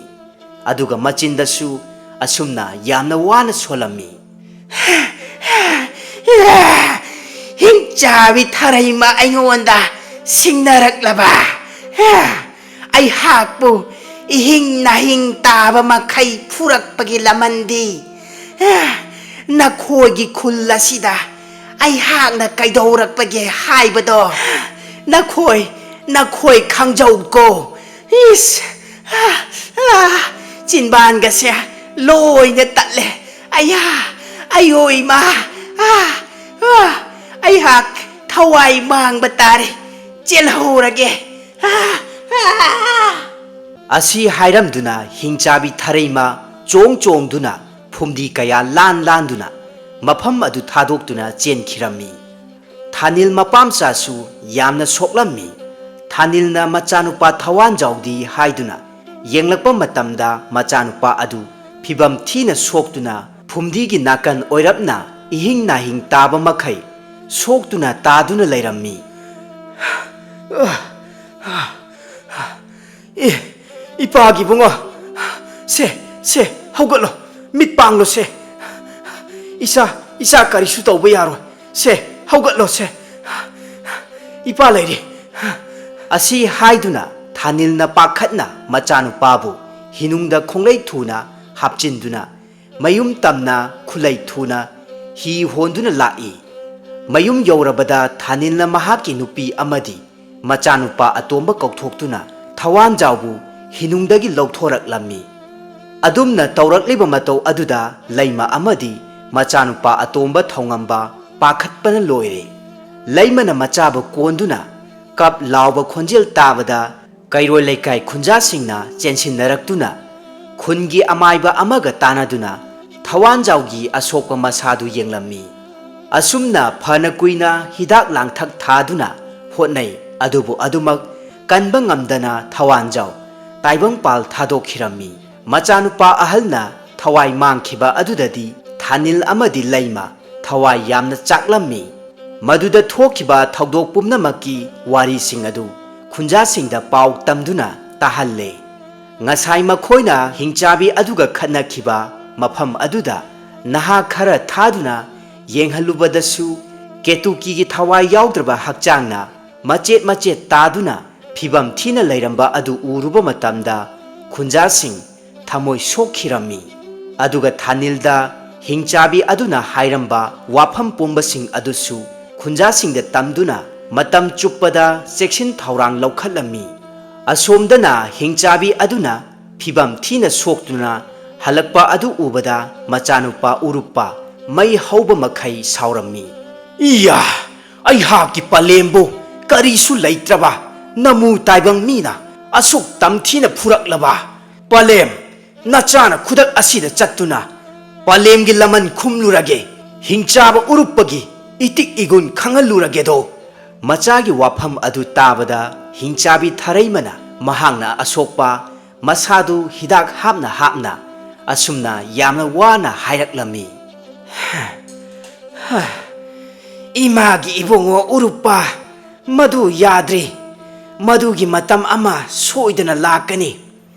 ꯑꯗꯨꯒ ꯃꯆꯤꯟꯗꯁꯨ ꯑꯁꯨꯝꯅ ꯌꯥꯝꯅ ꯋꯥꯅ ꯁꯣꯜꯂꯝꯃꯤ꯫ ꯍꯤꯡꯆꯥꯕꯤ ꯊꯔꯩꯃ ꯑꯩꯉꯣꯟꯗ ꯁꯤꯡꯅꯔꯛꯂꯕ? ꯑꯩꯍꯥꯛꯄꯨ ꯏꯍꯤꯡ ꯅꯥꯍꯤꯡ ꯇꯥꯕ ꯃꯈꯩ ꯐꯨꯔꯛꯄꯒꯤ ꯂꯃꯟꯗꯤ ꯅꯈꯣꯏꯒꯤ ꯈꯨꯜ ꯑꯁꯤꯗ ꯑꯩꯍꯥꯛꯅ ꯀꯩꯗꯧꯔꯛꯄꯒꯦ ꯍꯥꯏꯕꯗꯣ ꯅꯈꯣꯏ, ꯅꯈꯣꯏ ꯈꯪꯖꯧꯀꯣ꯫ ꯏꯁ! ꯑꯥ! ꯑꯥ! ꯆꯤꯟꯕꯥꯟꯒꯁꯦ ꯂꯣꯏꯅ ꯇꯠꯂꯦ꯫ ꯑꯌꯥ! ꯑꯌꯣ ꯏꯃꯥ! ꯑꯥ! ꯑꯥ! ꯑꯩꯍꯥꯛ ꯊꯋꯥꯏ ꯃꯥꯡꯕ ꯇꯥꯔꯦ꯫ ꯆꯦꯜꯍꯧꯔꯒꯦ꯫ ꯑꯥ! ꯑꯥ! ꯑꯁꯤ ꯍꯥꯏꯔꯝꯗꯨꯅ ꯍꯤꯡꯆꯥꯕꯤ ꯊꯔꯩꯃ ꯆꯣꯡ ꯆꯣꯡꯗꯨꯅ ꯐꯨꯝꯗꯤ ꯀꯌꯥ ꯂꯥꯟ ꯂꯥꯟꯗꯨꯅ ꯃꯐꯝ ꯑꯗꯨ ꯊꯥꯗꯣꯛꯇꯨꯅ ꯆꯦꯟꯈꯤꯔꯝꯃꯤ꯫ ꯊꯥꯅꯤꯜ ꯃꯄꯥꯝꯆꯥꯁꯨ ꯌꯥꯝꯅ ꯁꯣꯛꯂꯝꯃꯤ꯫ ꯊꯥꯅꯤꯜꯅ ꯃꯆꯥꯅꯨꯄꯥ ꯊꯋꯥꯟꯖꯥꯎꯗꯤ ꯍꯥꯏꯗꯨꯅ ꯌꯦꯡꯂꯛꯄ ꯃꯇꯝꯗ ꯃꯆꯥꯅꯨꯄꯥ ꯑꯗꯨ ꯐꯤꯚꯝ ꯊꯤꯅ ꯁꯣꯛꯇꯨꯅ ꯐꯨꯝꯗꯤꯒꯤ ꯅꯥꯀꯟ ꯑꯣꯏꯔꯞꯅ ꯏꯍꯤꯡ ꯅꯥꯍꯤꯡ ꯇꯥꯕ ꯃꯈꯩ ꯁꯣꯛꯇꯨꯅ ꯇꯥꯗꯨꯅ ꯂꯩꯔꯝꯃꯤ꯫ ꯑꯦ, ꯏꯄꯥꯒꯤ ꯏꯕꯨꯡꯉꯣ, ꯁꯦ, ꯁꯦ, ꯍꯧꯒꯠꯂꯣ, ꯃꯤꯠ ꯄꯥꯡꯂꯣ ꯁꯦ꯫ ꯏꯆꯥ, ꯏꯆꯥ ꯀꯔꯤꯁꯨ ꯇꯧꯕ ꯌꯥꯔꯣꯏ꯫ ꯁꯦ, ꯍꯧꯒꯠꯂꯣ ꯁꯦ꯫ ꯏꯄꯥ ꯂꯩꯔꯤ꯫ ꯑꯁꯤ ꯍꯥꯏꯗꯨꯅ ꯊꯥꯅꯤꯜꯅ ꯄꯥꯈꯠꯅ ꯃꯆꯥꯅꯨꯄꯥꯕꯨ ꯍꯤꯅꯨꯡꯗ ꯈꯣꯡꯂꯩ ꯊꯨꯅ ꯍꯥꯞꯆꯤꯟꯗꯨꯅ ꯃꯌꯨꯝ ꯇꯝꯅ ꯈꯨꯂꯩ ꯊꯨꯅ ꯍꯤ ꯍꯣꯟꯗꯨꯅ ꯂꯥꯛꯏ꯫ ꯃꯌꯨꯝ ꯌꯧꯔꯕꯗ ꯊꯥꯅꯤꯜꯅ ꯃꯍꯥꯛꯀꯤ ꯅꯨꯄꯤ ꯑꯃꯗꯤ ꯃꯆꯥꯅꯨꯄꯥ ꯑꯇꯣꯝꯕ ꯀꯧꯊꯣꯛꯇꯨꯅ ꯊꯋꯥꯟꯖꯥꯎꯕꯨ ꯍꯤꯅꯨꯡꯗꯒꯤ ꯂꯧꯊꯣꯔꯛꯂꯝꯃꯤ꯫ ꯑꯗꯨꯝꯅ ꯇꯧꯔꯛꯂꯤꯕ ꯃꯇꯧ ꯑꯗꯨꯗ ꯂꯩꯃ ꯑꯃꯗꯤ ꯃꯆꯥꯅꯨꯄꯥ ꯑꯇꯣꯝꯕ ꯊꯧꯉꯝꯕ ꯄꯥꯈꯠꯄꯅ ꯂꯣꯏꯔꯦ꯫ ꯂꯩꯃꯅ ꯃꯆꯥꯕꯨ ꯀꯣꯟꯗꯨꯅ ꯀꯞ ꯂꯥꯎꯕ ꯈꯣꯟꯖꯦꯜ ꯇꯥꯕꯗ ꯀꯩꯔꯣꯏ ꯂꯩꯀꯥꯏ ꯈꯨꯟꯖꯥꯁꯤꯡꯅ ꯆꯦꯟꯁꯤꯟꯅꯔꯛꯇꯨꯅ ꯈꯨꯟꯒꯤ ꯑꯃꯥꯏꯕ ꯑꯃꯒ ꯇꯥꯟꯅꯗꯨꯅ ꯊꯋꯥꯟꯖꯥꯎꯒꯤ ꯑꯁꯣꯛꯄ ꯃꯁꯥꯗꯨ ꯌꯦꯡꯂꯝꯃꯤ꯫ ꯑꯁꯨꯝꯅ ꯐꯅ ꯀꯨꯏꯅ ꯍꯤꯗꯥꯛ ꯂꯥꯡꯊꯛ ꯊꯥꯗꯨꯅ ꯍꯣꯠꯅꯩ, ꯑꯗꯨꯕꯨ ꯑꯗꯨꯃꯛ ꯀꯟꯕ ꯉꯝꯗꯅ ꯊꯋꯥꯟꯖꯥꯎ ꯇꯥꯏꯕꯪꯄꯥꯜ ꯊꯥꯗꯣꯛꯈꯤꯔꯝꯃꯤ꯫ ꯃꯆꯥꯅꯨꯄꯥ ꯑꯍꯜꯅ ꯊꯋꯥꯏ ꯃꯥꯡꯈꯤꯕ ꯑꯗꯨꯗꯗꯤ ꯊꯥꯅꯤꯜ ꯑꯃꯗꯤ ꯂꯩꯃ ꯊꯋꯥꯏ ꯌꯥꯝꯅ ꯆꯥꯛꯂꯝꯃꯤ꯫ ꯃꯗꯨꯗ ꯊꯣꯛꯈꯤꯕ ꯊꯧꯗꯣꯛ ꯄꯨꯝꯅꯃꯛꯀꯤ ꯋꯥꯔꯤꯁꯤꯡ ꯑꯗꯨ ꯈꯨꯟꯖꯥꯁꯤꯡꯗ ꯄꯥꯎ ꯇꯝꯗꯨꯅ ꯇꯥꯍꯜꯂꯦ꯫ ꯉꯁꯥꯏ ꯃꯈꯣꯏꯅ ꯍꯤꯡꯆꯥꯕꯤ ꯑꯗꯨꯒ ꯈꯠꯅꯈꯤꯕ ꯃꯐꯝ ꯑꯗꯨꯗ ꯅꯍꯥ ꯈꯔ ꯊꯥꯗꯨꯅ ꯌꯦꯡꯍꯜꯂꯨꯕꯗꯁꯨ ꯀꯦꯇꯨꯀꯤꯒꯤ ꯊꯋꯥꯏ ꯌꯥꯎꯗ꯭ꯔꯕ ꯍꯛꯆꯥꯡꯅ ꯃꯆꯦꯠ ꯃꯆꯦꯠ ꯇꯥꯗꯨꯅ ꯐꯤꯚꯝ ꯊꯤꯅ ꯂꯩꯔꯝꯕ ꯑꯗꯨ ꯎꯔꯨꯕ ꯃꯇꯝꯗ ꯈꯨꯟꯖꯥꯁꯤꯡ ꯊꯃꯣꯏ ꯁꯣꯛꯈꯤꯔꯝꯃꯤ꯫ ꯑꯗꯨꯒ ꯊꯥꯅꯤꯜꯗ ꯍꯤꯡꯆꯥꯕꯤ ꯑꯗꯨꯅ ꯍꯥꯏꯔꯝꯕ ꯋꯥꯐꯝ ꯄꯨꯝꯕꯁꯤꯡ ꯑꯗꯨꯁꯨ ꯈꯨꯟꯖꯥꯁꯤꯡꯗ ꯇꯝꯗꯨꯅ ꯃꯇꯝ ꯆꯨꯞꯄꯗ ꯆꯦꯛꯁꯤꯟ ꯊꯧꯔꯥꯡ ꯂꯧꯈꯠꯂꯝꯃꯤ꯫ ꯑꯁꯣꯝꯗꯅ ꯍꯤꯡꯆꯥꯕꯤ ꯑꯗꯨꯅ ꯐꯤꯚꯝ ꯊꯤꯅ ꯁꯣꯛꯇꯨꯅ ꯍꯜꯂꯛꯄ ꯑꯗꯨ ꯎꯕꯗ ꯃꯆꯥꯅꯨꯄꯥ ꯎꯔꯨꯞꯄ ꯃꯩ ꯍꯧꯕ ꯃꯈꯩ ꯁꯥꯎꯔꯝꯃꯤ꯫ "ꯏꯌꯥ! ꯑꯩꯍꯥꯛꯀꯤ ꯄꯂꯦꯝꯕꯨ ꯀꯔꯤꯁꯨ ꯂꯩꯇ꯭ꯔꯕ ꯅꯃꯨ ꯇꯥꯏꯕꯪ ꯃꯤꯅ ꯑꯁꯨꯛ ꯇꯝꯊꯤꯅ ꯐꯨꯔꯛꯂꯕ? ꯄꯂꯦꯝ, ꯅꯆꯥꯅ ꯈꯨꯗꯛ ꯑꯁꯤꯗ ꯆꯠꯇꯨꯅ ꯄꯂꯦꯝꯒꯤ ꯂꯃꯟ ꯈꯨꯝꯂꯨꯔꯒꯦ, ꯍꯤꯡꯆꯥꯕ ꯎꯔꯨꯞꯄꯒꯤ ꯏꯇꯤꯛ ꯏꯒꯨꯟ ꯈꯪꯍꯜꯂꯨꯔꯒꯦꯗꯣ꯫ ꯃꯆꯥꯒꯤ ꯋꯥꯐꯝ ꯑꯗꯨ ꯇꯥꯕꯗ ꯍꯤꯡꯆꯥꯕꯤ ꯊꯔꯩꯃꯅ ꯃꯍꯥꯛꯅ ꯑꯁꯣꯛꯄ ꯃꯁꯥꯗꯨ ꯍꯤꯗꯥꯛ ꯍꯥꯞꯅ ꯍꯥꯞꯅ ꯑꯁꯨꯝꯅ ꯌꯥꯝꯅ ꯋꯥꯅ ꯍꯥꯏꯔꯛꯂꯝꯃꯤ꯫ ꯏꯃꯥꯒꯤ ꯏꯕꯨꯡꯉꯣ ꯎꯔꯨꯞꯄ, ꯃꯗꯨ ꯌꯥꯗ꯭ꯔꯤ꯫ ꯃꯗꯨꯒꯤ ꯃꯇꯝ ꯑꯃ ꯁꯣꯏꯗꯅ ꯂꯥꯛꯀꯅꯤ꯫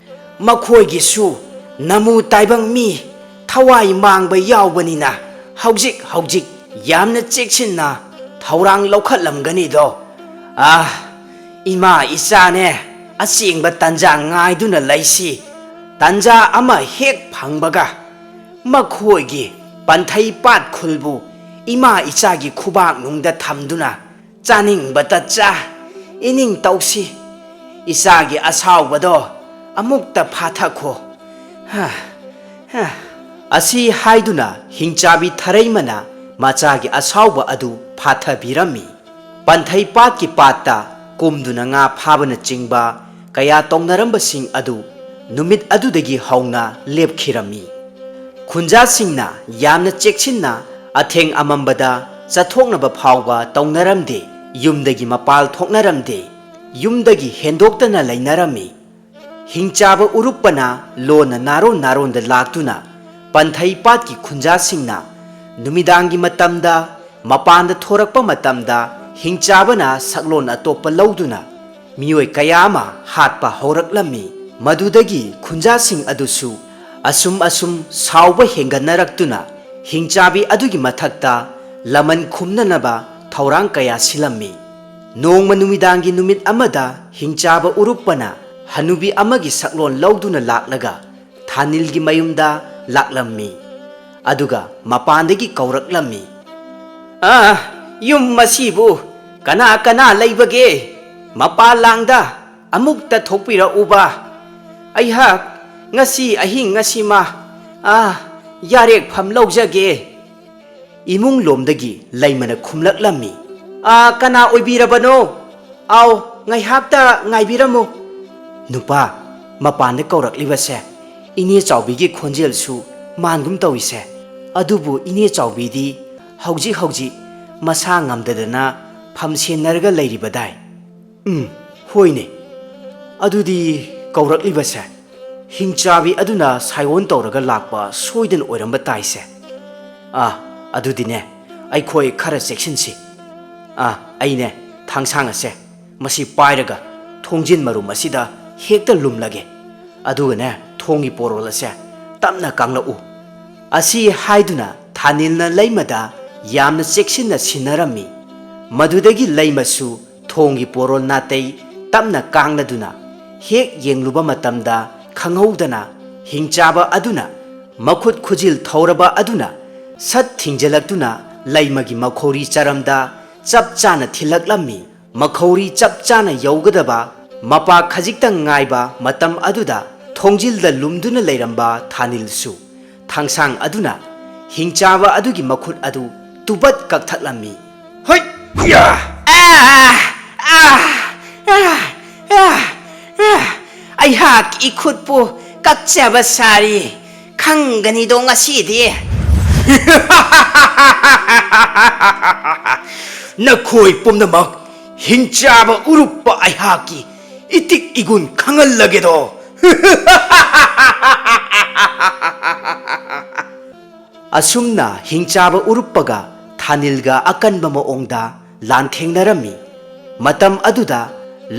ꯃꯈꯣꯏꯒꯤꯁꯨ ꯅꯃꯨ ꯇꯥꯏꯕꯪ ꯃꯤ ꯊꯋꯥꯏ ꯃꯥꯡꯕ ꯌꯥꯎꯕꯅꯤꯅ ꯍꯧꯖꯤꯛ ꯍꯧꯖꯤꯛ ꯌꯥꯝꯅ ꯆꯦꯛꯁꯤꯟꯅ ꯊꯧꯔꯥꯡ ꯂꯧꯈꯠꯂꯝꯒꯅꯤꯗꯣ꯫ ꯑꯥ, ꯏꯃꯥ ꯏꯆꯥꯅꯦ, ꯑꯁꯦꯡꯕ ꯇꯟꯖꯥ ꯉꯥꯏꯗꯨꯅ ꯂꯩꯁꯤ꯫ ꯇꯟꯖꯥ ꯑꯃ ꯍꯦꯛ ꯐꯪꯕꯒ ꯃꯈꯣꯏꯒꯤ ꯄꯟꯊꯩ ꯄꯥꯠ ꯈꯨꯜꯕꯨ ꯏꯃꯥ ꯏꯆꯥꯒꯤ ꯈꯨꯕꯥꯛꯅꯨꯡꯗ ꯊꯝꯗꯨꯅ ꯆꯥꯅꯤꯡꯕꯇ ꯆꯥ, ꯏꯅꯤꯡ ꯇꯧꯁꯤ꯫ ꯏꯆꯥꯒꯤ ꯑꯁꯥꯎꯕꯗꯣ ꯑꯃꯨꯛꯇ ꯐꯥꯊꯈꯣ꯫ ꯍꯥ, ꯍꯥ꯫ ꯑꯁꯤ ꯍꯥꯏꯗꯨꯅ ꯍꯤꯡꯆꯥꯕꯤ ꯊꯔꯩꯃꯅ ꯃꯆꯥꯒꯤ ꯑꯁꯥꯎꯕ ꯑꯗꯨ ꯐꯥꯊꯕꯤꯔꯝꯃꯤ꯫ ꯄꯟꯊꯩ ꯄꯥꯠꯀꯤ ꯄꯥꯠꯇ ꯀꯨꯝꯗꯨꯅ ꯉꯥ ꯐꯥꯕꯅꯆꯤꯡꯕ ꯀꯌꯥ ꯇꯧꯅꯔꯝꯕꯁꯤꯡ ꯑꯗꯨ ꯅꯨꯃꯤꯠ ꯑꯗꯨꯗꯒꯤ ꯍꯧꯅ ꯂꯦꯞꯈꯤꯔꯝꯃꯤ꯫ ꯈꯨꯟꯖꯥꯁꯤꯡꯅ ꯌꯥꯝꯅ ꯆꯦꯛꯁꯤꯟꯅ ꯑꯊꯦꯡ ꯑꯃꯝꯕꯗ ꯆꯠꯊꯣꯛꯅꯕ ꯐꯥꯎꯕ ꯇꯧꯅꯔꯝꯗꯦ꯫ ꯌꯨꯝꯗꯒꯤ ꯃꯄꯥꯜ ꯊꯣꯛꯅꯔꯝꯗꯦ꯫ ꯌꯨꯝꯗꯒꯤ ꯍꯦꯟꯗꯣꯛꯇꯅ ꯂꯩꯅꯔꯝꯃꯤ꯫ ꯍꯤꯡꯆꯥꯕ ꯎꯔꯨꯞꯄꯅ ꯂꯣꯟꯅ ꯅꯥꯔꯣꯟ ꯅꯥꯔꯣꯟꯗ ꯂꯥꯛꯇꯨꯅ ꯄꯟꯊꯩ ꯄꯥꯠꯀꯤ ꯈꯨꯟꯖꯥꯁꯤꯡꯅ ꯅꯨꯃꯤꯗꯥꯡꯒꯤ ꯃꯇꯝꯗ ꯃꯄꯥꯟꯗ ꯊꯣꯔꯛꯄ ꯃꯇꯝꯗ ꯍꯤꯡꯆꯥꯕꯅ ꯁꯛꯂꯣꯟ ꯑꯇꯣꯞꯄ ꯂꯧꯗꯨꯅ ꯃꯤꯑꯣꯏ ꯀꯌꯥ ꯑꯃ ꯍꯥꯠꯄ ꯍꯧꯔꯛꯂꯝꯃꯤ꯫ ꯃꯗꯨꯗꯒꯤ ꯈꯨꯟꯖꯥꯁꯤꯡ ꯑꯗꯨꯁꯨ ꯑꯁꯨꯝ ꯑꯁꯨꯝ ꯁꯥꯎꯕ ꯍꯦꯟꯒꯠꯅꯔꯛꯇꯨꯅ ꯍꯤꯡꯆꯥꯕꯤ ꯑꯗꯨꯒꯤ ꯃꯊꯛꯇ ꯂꯃꯟ ꯈꯨꯝꯅꯅꯕ ꯊꯧꯔꯥꯡ ꯀꯌꯥ ꯁꯤꯜꯂꯝꯃꯤ꯫ ꯅꯣꯡꯃ ꯅꯨꯃꯤꯗꯥꯡꯒꯤ ꯅꯨꯃꯤꯠ ꯑꯃꯗ ꯍꯤꯡꯆꯥꯕ ꯎꯔꯨꯞꯄꯅ ꯍꯅꯨꯕꯤ ꯑꯃꯒꯤ ꯁꯛꯂꯣꯟ ꯂꯧꯗꯨꯅ ꯂꯥꯛꯂꯒ ꯊꯥꯅꯤꯜꯒꯤ ꯃꯌꯨꯝꯗ ꯂꯥꯛꯂꯝꯃꯤ꯫ ꯑꯗꯨꯒ ꯃꯄꯥꯟꯗꯒꯤ ꯀꯧꯔꯛꯂꯝꯃꯤ, "ꯑꯥ, ꯌꯨꯝ ꯑꯁꯤꯕꯨ ꯀꯅꯥ ꯀꯅꯥ ꯂꯩꯕꯒꯦ? ꯃꯄꯥꯟ ꯂꯥꯡꯗ ꯑꯃꯨꯛꯇ ꯊꯣꯛꯄꯤꯔꯛꯎꯕ꯫ ꯑꯩꯍꯥꯛ ꯉꯁꯤ ꯑꯍꯤꯡ ꯑꯁꯤꯃ, ꯑꯥ, ꯌꯥꯔꯦꯛꯐꯝ ꯂꯧꯖꯒꯦ꯫" ꯏꯃꯨꯡ ꯂꯣꯝꯗꯒꯤ ꯂꯩꯃꯅ ꯈꯨꯝꯂꯛꯂꯝꯃꯤ, "ꯑꯥ, ꯀꯅꯥ ꯑꯣꯏꯕꯤꯔꯕꯅꯣ? ꯑꯥꯎ, ꯉꯥꯏꯍꯥꯛꯇ ꯉꯥꯏꯕꯤꯔꯝꯃꯨ꯫" "ꯅꯨꯄꯥ, ꯃꯄꯥꯟꯗ ꯀꯧꯔꯛꯂꯤꯕꯁꯦ ꯏꯅꯦ ꯆꯥꯎꯕꯤꯒꯤ ꯈꯣꯟꯖꯦꯜꯁꯨ ꯃꯥꯟꯒꯨꯝ ꯇꯧꯏꯁꯦ꯫ ꯑꯗꯨꯕꯨ ꯏꯅꯦ ꯆꯥꯎꯕꯤꯗꯤ ꯍꯧꯖꯤꯛ ꯍꯧꯖꯤꯛ ꯃꯁꯥ ꯉꯝꯗꯗꯅ ꯐꯝ ꯁꯦꯟꯅꯔꯒ ꯂꯩꯔꯤꯕꯗꯥꯏ? ꯎꯝ, ꯍꯣꯏꯅꯦ꯫ ꯑꯗꯨꯗꯤ ꯀꯧꯔꯛꯂꯤꯕꯁꯦ ꯍꯤꯡꯆꯥꯕꯤ ꯑꯗꯨꯅ ꯁꯥꯏꯑꯣꯟ ꯇꯧꯔꯒ ꯂꯥꯛꯄ ꯁꯣꯏꯗꯅ ꯑꯣꯏꯔꯝꯕ ꯇꯥꯏꯁꯦ꯫ ꯑꯥ, ꯑꯗꯨꯗꯤꯅꯦ, ꯑꯩꯈꯣꯏ ꯈꯔ ꯆꯦꯛꯁꯤꯟꯁꯤ꯫ ꯑꯥ, ꯑꯩꯅꯦ, ꯊꯥꯡꯁꯥꯡ ꯑꯁꯦ ꯃꯁꯤ ꯄꯥꯏꯔꯒ ꯊꯣꯡꯖꯤꯟ ꯃꯔꯨꯝ ꯑꯁꯤꯗ ꯍꯦꯛꯇ ꯂꯨꯝꯂꯒꯦ꯫ ꯑꯗꯨꯒꯅꯦ, ꯊꯣꯡꯒꯤ ꯄꯣꯔꯣꯜ ꯑꯁꯦ ꯇꯞꯅ ꯀꯥꯡꯂꯛꯎ꯫ ꯑꯁꯤ ꯍꯥꯏꯗꯨꯅ ꯊꯥꯅꯤꯜꯅ ꯂꯩꯃꯗ ꯌꯥꯝꯅ ꯆꯦꯛꯁꯤꯟꯅ ꯁꯤꯟꯅꯔꯝꯃꯤ꯫ ꯃꯗꯨꯗꯒꯤ ꯂꯩꯃꯁꯨ ꯊꯣꯡꯒꯤ ꯄꯣꯔꯣꯜ ꯅꯥꯇꯩ ꯇꯞꯅ ꯀꯥꯡꯂꯗꯨꯅ ꯍꯦꯛ ꯌꯦꯡꯂꯨꯕ ꯃꯇꯝꯗ, ꯈꯪꯍꯧꯗꯅ ꯍꯤꯡꯆꯥꯕ ꯑꯗꯨꯅ ꯃꯈꯨꯠ ꯈꯨꯖꯤꯜ ꯊꯧꯔꯕ ꯑꯗꯨꯅ ꯁꯠ ꯊꯤꯡꯖꯤꯜꯂꯛꯇꯨꯅ ꯂꯩꯃꯒꯤ ꯃꯈꯧꯔꯤ ꯆꯔꯝꯗ ꯆꯞ ꯆꯥꯅ ꯊꯤꯜꯂꯛꯂꯝꯃꯤ꯫ ꯃꯈꯧꯔꯤ ꯆꯞ ꯆꯥꯅ ꯌꯧꯒꯗꯕ ꯃꯄꯥ ꯈꯖꯤꯛꯇꯪ ꯉꯥꯏꯕ ꯃꯇꯝ ꯑꯗꯨꯗ, ꯊꯣꯡꯖꯤꯜꯗ ꯂꯨꯝꯗꯨꯅ ꯂꯩꯔꯝꯕ ꯊꯥꯅꯤꯜꯁꯨ ꯊꯥꯡꯁꯥꯡ ꯑꯗꯨꯅ ꯍꯤꯡꯆꯥꯕ ꯑꯗꯨꯒꯤ ꯃꯈꯨꯠ ꯑꯗꯨ ꯇꯨꯕꯠ ꯀꯛꯊꯠꯂꯝꯃꯤ꯫ ꯍꯣꯏ! ꯌꯥ! ꯑꯥ! ꯑꯥ! ꯑꯥ! ꯑꯥ! ꯑꯥ! ꯑꯩꯍꯥꯛ ꯏꯈꯨꯠꯄꯨ ꯀꯛꯆꯕ ꯁꯥꯔꯤ꯫ ꯈꯪꯒꯅꯤꯗꯣ ꯉꯁꯤꯗꯤ꯫ ꯅꯈꯣꯏ ꯄꯨꯝꯅꯃꯛ ꯍꯤꯡꯆꯥꯕ ꯎꯔꯨꯞꯄ ꯑꯩꯍꯥꯛꯀꯤ ꯏꯇꯤꯛ ꯏꯒꯨꯟ ꯈꯪꯍꯜꯂꯒꯦꯗꯣ꯫ ꯑꯁꯨꯝꯅ ꯍꯤꯡꯆꯥꯕ ꯎꯔꯨꯞꯄꯒ ꯊꯥꯅꯤꯜꯒ ꯑꯀꯟꯕ ꯃꯑꯣꯡꯗ ꯂꯥꯟꯊꯦꯡꯅꯔꯝꯃꯤ꯫ ꯃꯇꯝ ꯑꯗꯨꯗ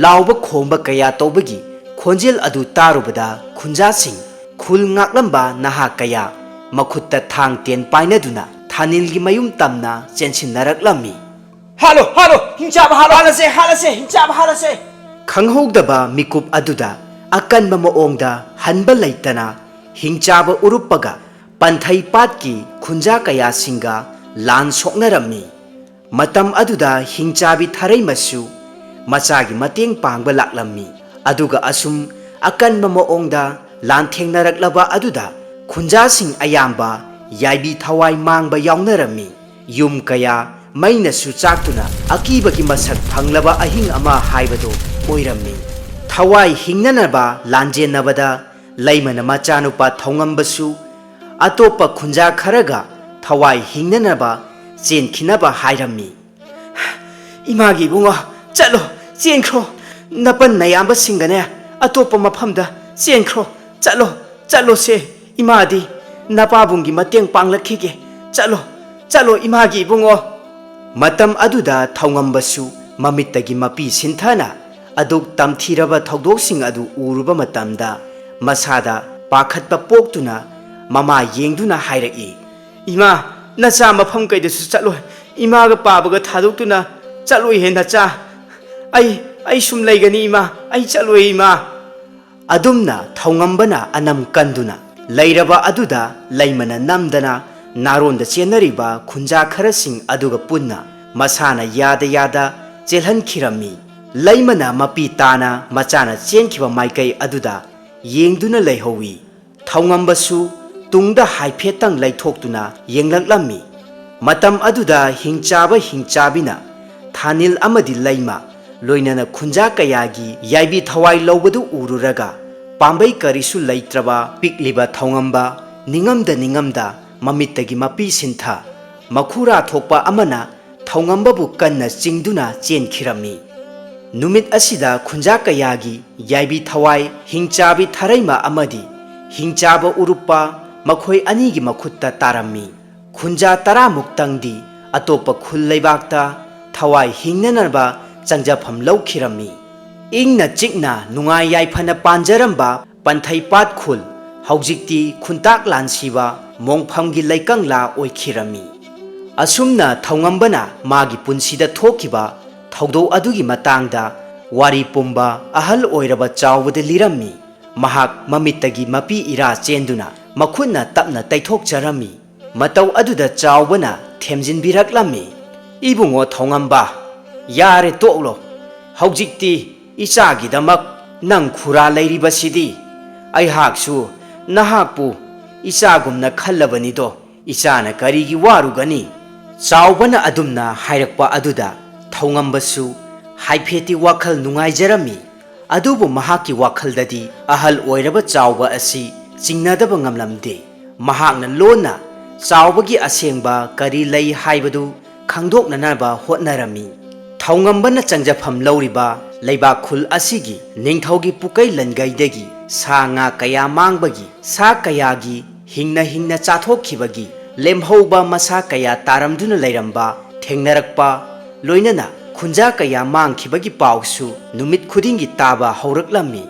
ꯂꯥꯎꯕ ꯈꯣꯡꯕ ꯀꯌꯥ ꯇꯧꯕꯒꯤ ꯈꯣꯟꯖꯦꯜ ꯑꯗꯨ ꯇꯥꯔꯨꯕꯗ, ꯈꯨꯟꯖꯥꯁꯤꯡ, ꯈꯨꯜ ꯉꯥꯛꯂꯝꯕ ꯅꯍꯥ ꯀꯌꯥ ꯃꯈꯨꯠꯇ ꯊꯥꯡ ꯇꯦꯟ ꯄꯥꯏꯅꯗꯨꯅ ꯊꯥꯅꯤꯜꯒꯤ ꯃꯌꯨꯝ ꯇꯝꯅ ꯆꯦꯟꯁꯤꯟꯅꯔꯛꯂꯝꯃꯤ꯫ "ꯍꯥꯠꯂꯣ, ꯍꯥꯠꯂꯣ, ꯍꯤꯡꯆꯥꯕ ꯍꯥꯠꯂꯣ, ꯍꯥꯠꯂꯁꯦ, ꯍꯥꯠꯂꯁꯦ, ꯍꯤꯡꯆꯥꯕ ꯍꯥꯠꯂꯁꯦ!" ꯈꯪꯍꯧꯗꯕ ꯃꯤꯀꯨꯞ ꯑꯗꯨꯗ ꯑꯀꯟꯕ ꯃꯑꯣꯡꯗ ꯍꯟꯕ ꯂꯩꯇꯅ ꯍꯤꯡꯆꯥꯕ ꯎꯔꯨꯞꯄꯒ ꯄꯟꯊꯩ ꯄꯥꯠꯀꯤ ꯈꯨꯟꯖꯥ ꯀꯌꯥꯁꯤꯡꯒ ꯂꯥꯟ ꯁꯣꯛꯅꯔꯝꯃꯤ꯫ ꯃꯇꯝ ꯑꯗꯨꯗ ꯍꯤꯡꯆꯥꯕꯤ ꯊꯔꯩꯃꯁꯨ ꯃꯆꯥꯒꯤ ꯃꯇꯦꯡ ꯄꯥꯡꯕ ꯂꯥꯛꯂꯝꯃꯤ꯫ ꯑꯗꯨꯒ ꯑꯁꯨꯝ ꯑꯀꯟꯕ ꯃꯑꯣꯡꯗ ꯂꯥꯟꯊꯦꯡꯅꯔꯛꯂꯕ ꯑꯗꯨꯗ ꯈꯨꯟꯖꯥꯁꯤꯡ ꯑꯌꯥꯝꯕ ꯌꯥꯏꯕꯤ ꯊꯋꯥꯏ ꯃꯥꯡꯕ ꯌꯥꯎꯅꯔꯝꯃꯤ꯫ ꯌꯨꯝ ꯀꯌꯥ ꯃꯩꯅꯁꯨ ꯆꯥꯛꯇꯨꯅ ꯑꯀꯤꯕꯒꯤ ꯃꯁꯛ ꯐꯪꯂꯕ ꯑꯍꯤꯡ ꯑꯃ ꯍꯥꯏꯕꯗꯨ ꯑꯣꯏꯔꯝꯃꯤ꯫ ꯊꯋꯥꯏ ꯍꯤꯡꯅꯅꯕ ꯂꯥꯟꯖꯦꯟꯅꯕꯗ ꯂꯩꯃꯅ ꯃꯆꯥꯅꯨꯄꯥ ꯊꯧꯉꯝꯕꯁꯨ ꯑꯇꯣꯞꯄ ꯈꯨꯟꯖꯥ ꯈꯔꯒ ꯊꯋꯥꯏ ꯍꯤꯡꯅꯅꯕ ꯆꯦꯟꯈꯤꯅꯕ ꯍꯥꯏꯔꯝꯃꯤ꯫ "ꯏꯃꯥꯒꯤ ꯏꯕꯨꯡꯉꯣ, ꯆꯠꯂꯣ, ꯆꯦꯟꯈ꯭ꯔꯣ꯫ ꯅꯄꯟ ꯅꯌꯥꯝꯕꯁꯤꯡꯒꯅꯦ ꯑꯇꯣꯞꯄ ꯃꯐꯝꯗ ꯆꯦꯟꯈ꯭ꯔꯣ꯫ ꯆꯠꯂꯣ, ꯆꯠꯂꯣꯁꯦ꯫ ꯏꯃꯥꯗꯤ ꯅꯄꯥꯕꯨꯡꯒꯤ ꯃꯇꯦꯡ ꯄꯥꯡꯂꯛꯈꯤꯒꯦ꯫ ꯆꯠꯂꯣ, ꯆꯠꯂꯣ ꯏꯃꯥꯒꯤ ꯏꯕꯨꯡꯉꯣ"꯫ ꯃꯇꯝ ꯑꯗꯨꯗ ꯊꯧꯉꯝꯕꯁꯨ ꯃꯃꯤꯠꯇꯒꯤ ꯃꯄꯤ ꯁꯤꯟꯊꯅ ꯑꯗꯨꯛ ꯇꯝꯊꯤꯔꯕ ꯊꯧꯗꯣꯛꯁꯤꯡ ꯑꯗꯨ ꯎꯔꯨꯕ ꯃꯇꯝꯗ ꯃꯁꯥꯗ ꯄꯥꯈꯠꯄ ꯄꯣꯛꯇꯨꯅ ꯃꯃꯥ ꯌꯦꯡꯗꯨꯅ ꯍꯥꯏꯔꯛꯏ, "ꯏꯃꯥ, ꯅꯆꯥ ꯃꯐꯝ ꯀꯩꯗꯁꯨ ꯆꯠꯂꯣꯏ꯫ ꯏꯃꯥꯒ ꯄꯥꯕꯒ ꯊꯥꯗꯣꯛꯇꯨꯅ ꯆꯠꯂꯣꯏꯍꯦ ꯅꯆꯥ꯫ ꯑꯩ, ꯑꯩ ꯁꯨꯝ ꯂꯩꯒꯅꯤ ꯏꯃꯥ, ꯑꯩ ꯆꯠꯂꯣꯏ ꯏꯃꯥ"꯫ ꯑꯗꯨꯝꯅ ꯊꯧꯉꯝꯕꯅ ꯑꯅꯝ ꯀꯟꯗꯨꯅ ꯂꯩꯔꯕ ꯑꯗꯨꯗ ꯂꯩꯃꯅ ꯅꯝꯗꯅ ꯅꯥꯔꯣꯟꯗ ꯆꯦꯟꯅꯔꯤꯕ ꯈꯨꯟꯖꯥ ꯈꯔꯁꯤꯡ ꯑꯗꯨꯒ ꯄꯨꯟꯅ ꯃꯁꯥꯅ ꯌꯥꯗ ꯌꯥꯗ ꯆꯦꯜꯍꯟꯈꯤꯔꯝꯃꯤ꯫ ꯂꯩꯃꯅ ꯃꯄꯤ ꯇꯥꯅ ꯃꯆꯥꯅ ꯆꯦꯟꯈꯤꯕ ꯃꯥꯏꯀꯩ ꯑꯗꯨꯗ ꯌꯦꯡꯗꯨꯅ ꯂꯩꯍꯧꯏ꯫ ꯊꯧꯉꯝꯕꯁꯨ ꯇꯨꯡꯗ ꯍꯥꯏꯐꯦꯠꯇꯪ ꯂꯩꯊꯣꯛꯇꯨꯅ ꯌꯦꯡꯂꯛꯂꯝꯃꯤ꯫ ꯃꯇꯝ ꯑꯗꯨꯗ ꯍꯤꯡꯆꯥꯕ ꯍꯤꯡꯆꯥꯕꯤꯅ ꯊꯥꯅꯤꯜ ꯑꯃꯗꯤ ꯂꯩꯃ, ꯂꯣꯏꯅꯅ ꯈꯨꯟꯖꯥ ꯀꯌꯥꯒꯤ ꯌꯥꯏꯕꯤ ꯊꯋꯥꯏ ꯂꯧꯕꯗꯨ ꯎꯔꯨꯔꯒ ꯄꯥꯝꯕꯩ ꯀꯔꯤꯁꯨ ꯂꯩꯇ꯭ꯔꯕ ꯄꯤꯛꯂꯤꯕ ꯊꯧꯉꯝꯕ ꯅꯤꯡꯉꯝꯗ ꯅꯤꯡꯉꯝꯗ ꯃꯃꯤꯠꯇꯒꯤ ꯃꯄꯤ ꯁꯤꯟꯊ ꯃꯈꯨꯔꯥ ꯊꯣꯛꯄ ꯑꯃꯅ ꯊꯧꯉꯝꯕꯕꯨ ꯀꯟꯅ ꯆꯤꯡꯗꯨꯅ ꯆꯦꯟꯈꯤꯔꯝꯃꯤ꯫ ꯅꯨꯃꯤꯠ ꯑꯁꯤꯗ ꯈꯨꯟꯖꯥ ꯀꯌꯥꯒꯤ ꯌꯥꯏꯕꯤ ꯊꯋꯥꯏ, ꯍꯤꯡꯆꯥꯕꯤ ꯊꯔꯩꯃ ꯑꯃꯗꯤ ꯍꯤꯡꯆꯥꯕ ꯎꯔꯨꯞꯄ ꯃꯈꯣꯏ ꯑꯅꯤꯒꯤ ꯃꯈꯨꯠꯇ ꯇꯥꯔꯝꯃꯤ꯫ ꯈꯨꯟꯖꯥ ꯇꯔꯥꯃꯨꯛꯇꯪꯗꯤ ꯑꯇꯣꯞꯄ ꯈꯨꯜ ꯂꯩꯕꯥꯛꯇ ꯊꯋꯥꯏ ꯍꯤꯡꯅꯅꯕ ꯆꯪꯖꯐꯝ ꯂꯧꯈꯤꯔꯝꯃꯤ꯫ ꯏꯪꯅ ꯆꯤꯛꯅ ꯅꯨꯡꯉꯥꯏ ꯌꯥꯏꯐꯅ ꯄꯥꯟꯖꯔꯝꯕ ꯄꯟꯊꯩꯄꯥꯠ ꯈꯨꯜ ꯍꯧꯖꯤꯛꯇꯤ ꯈꯨꯟꯇꯥꯛ ꯂꯥꯟꯁꯤꯕ ꯃꯣꯡꯐꯝꯒꯤ ꯂꯩꯀꯪꯂꯥ ꯑꯣꯏꯈꯤꯔꯝꯃꯤ꯫ ꯑꯁꯨꯝꯅ ꯊꯧꯉꯝꯕꯅ ꯃꯥꯒꯤ ꯄꯨꯟꯁꯤꯗ ꯊꯣꯛꯈꯤꯕ ꯊꯧꯗꯣꯛ ꯑꯗꯨꯒꯤ ꯃꯇꯥꯡꯗ ꯋꯥꯔꯤ ꯄꯨꯝꯕ ꯑꯍꯜ ꯑꯣꯏꯔꯕ ꯆꯥꯎꯕꯗ ꯂꯤꯔꯝꯃꯤ꯫ ꯃꯍꯥꯛ ꯃꯃꯤꯠꯇꯒꯤ ꯃꯄꯤ ꯏꯔꯥ ꯆꯦꯟꯗꯨꯅ ꯃꯈꯨꯠꯅ ꯇꯞꯅ ꯇꯩꯊꯣꯛꯆꯔꯝꯃꯤ꯫ ꯃꯇꯧ ꯑꯗꯨꯗ ꯆꯥꯎꯕꯅ ꯊꯦꯝꯖꯤꯟꯕꯤꯔꯛꯂꯝꯃꯤ, "ꯏꯕꯨꯡꯉꯣ ꯊꯧꯉꯝꯕ, ꯌꯥꯔꯦ ꯇꯣꯛꯂꯣ꯫ ꯍꯧꯖꯤꯛꯇꯤ ꯏꯆꯥꯒꯤꯗꯃꯛ ꯅꯪ ꯈꯨꯔꯥ ꯂꯩꯔꯤꯕꯁꯤꯗꯤ꯫ ꯑꯩꯍꯥꯛꯁꯨ ꯅꯍꯥꯛꯄꯨ ꯏꯆꯥꯒꯨꯝꯅ ꯈꯜꯂꯕꯅꯤꯗꯣ꯫ ꯏꯆꯥꯅ ꯀꯔꯤꯒꯤ ꯋꯥꯔꯨꯒꯅꯤ?" ꯆꯥꯎꯕꯅ ꯑꯗꯨꯝꯅ ꯍꯥꯏꯔꯛꯄ ꯑꯗꯨꯗ ꯊꯧꯉꯝꯕꯁꯨ ꯍꯥꯏꯐꯦꯠꯇꯤ ꯋꯥꯈꯜ ꯅꯨꯡꯉꯥꯏꯖꯔꯝꯃꯤ꯫ ꯑꯗꯨꯕꯨ ꯃꯍꯥꯛꯀꯤ ꯋꯥꯈꯜꯗꯗꯤ ꯑꯍꯜ ꯑꯣꯏꯔꯕ ꯆꯥꯎꯕ ꯑꯁꯤ ꯆꯤꯡꯅꯗꯕ ꯉꯝꯂꯝꯗꯦ꯫ ꯃꯍꯥꯛꯅ ꯂꯣꯟꯅ ꯆꯥꯎꯕꯒꯤ ꯑꯁꯦꯡꯕ ꯀꯔꯤ ꯂꯩ ꯍꯥꯏꯕꯗꯨ ꯈꯪꯗꯣꯛꯅꯅꯕ ꯍꯣꯠꯅꯔꯝꯃꯤ꯫ ꯊꯧꯉꯝꯕꯅ ꯆꯪꯖꯐꯝ ꯂꯧꯔꯤꯕ ꯂꯩꯕꯥꯛ ꯈꯨꯜ ꯑꯁꯤꯒꯤ ꯅꯤꯡꯊꯧꯒꯤ ꯄꯨꯀꯩ ꯂꯟꯒꯩꯗꯒꯤ ꯁꯥ ꯉꯥ ꯀꯌꯥ ꯃꯥꯡꯕꯒꯤ, ꯁꯥ ꯀꯌꯥꯒꯤ ꯍꯤꯡꯅ ꯍꯤꯡꯅ ꯆꯥꯊꯣꯛꯈꯤꯕꯒꯤ ꯂꯦꯝꯍꯧꯕ ꯃꯁꯥ ꯀꯌꯥ ꯇꯥꯔꯝꯗꯨꯅ ꯂꯩꯔꯝꯕ ꯊꯦꯡꯅꯔꯛꯄ, ꯂꯣꯏꯅꯅ ꯈꯨꯟꯖꯥ ꯀꯌꯥ ꯃꯥꯡꯈꯤꯕꯒꯤ ꯄꯥꯎꯁꯨ ꯅꯨꯃꯤꯠ ꯈꯨꯗꯤꯡꯒꯤ ꯇꯥꯕ ꯍꯧꯔꯛꯂꯝꯃꯤ꯫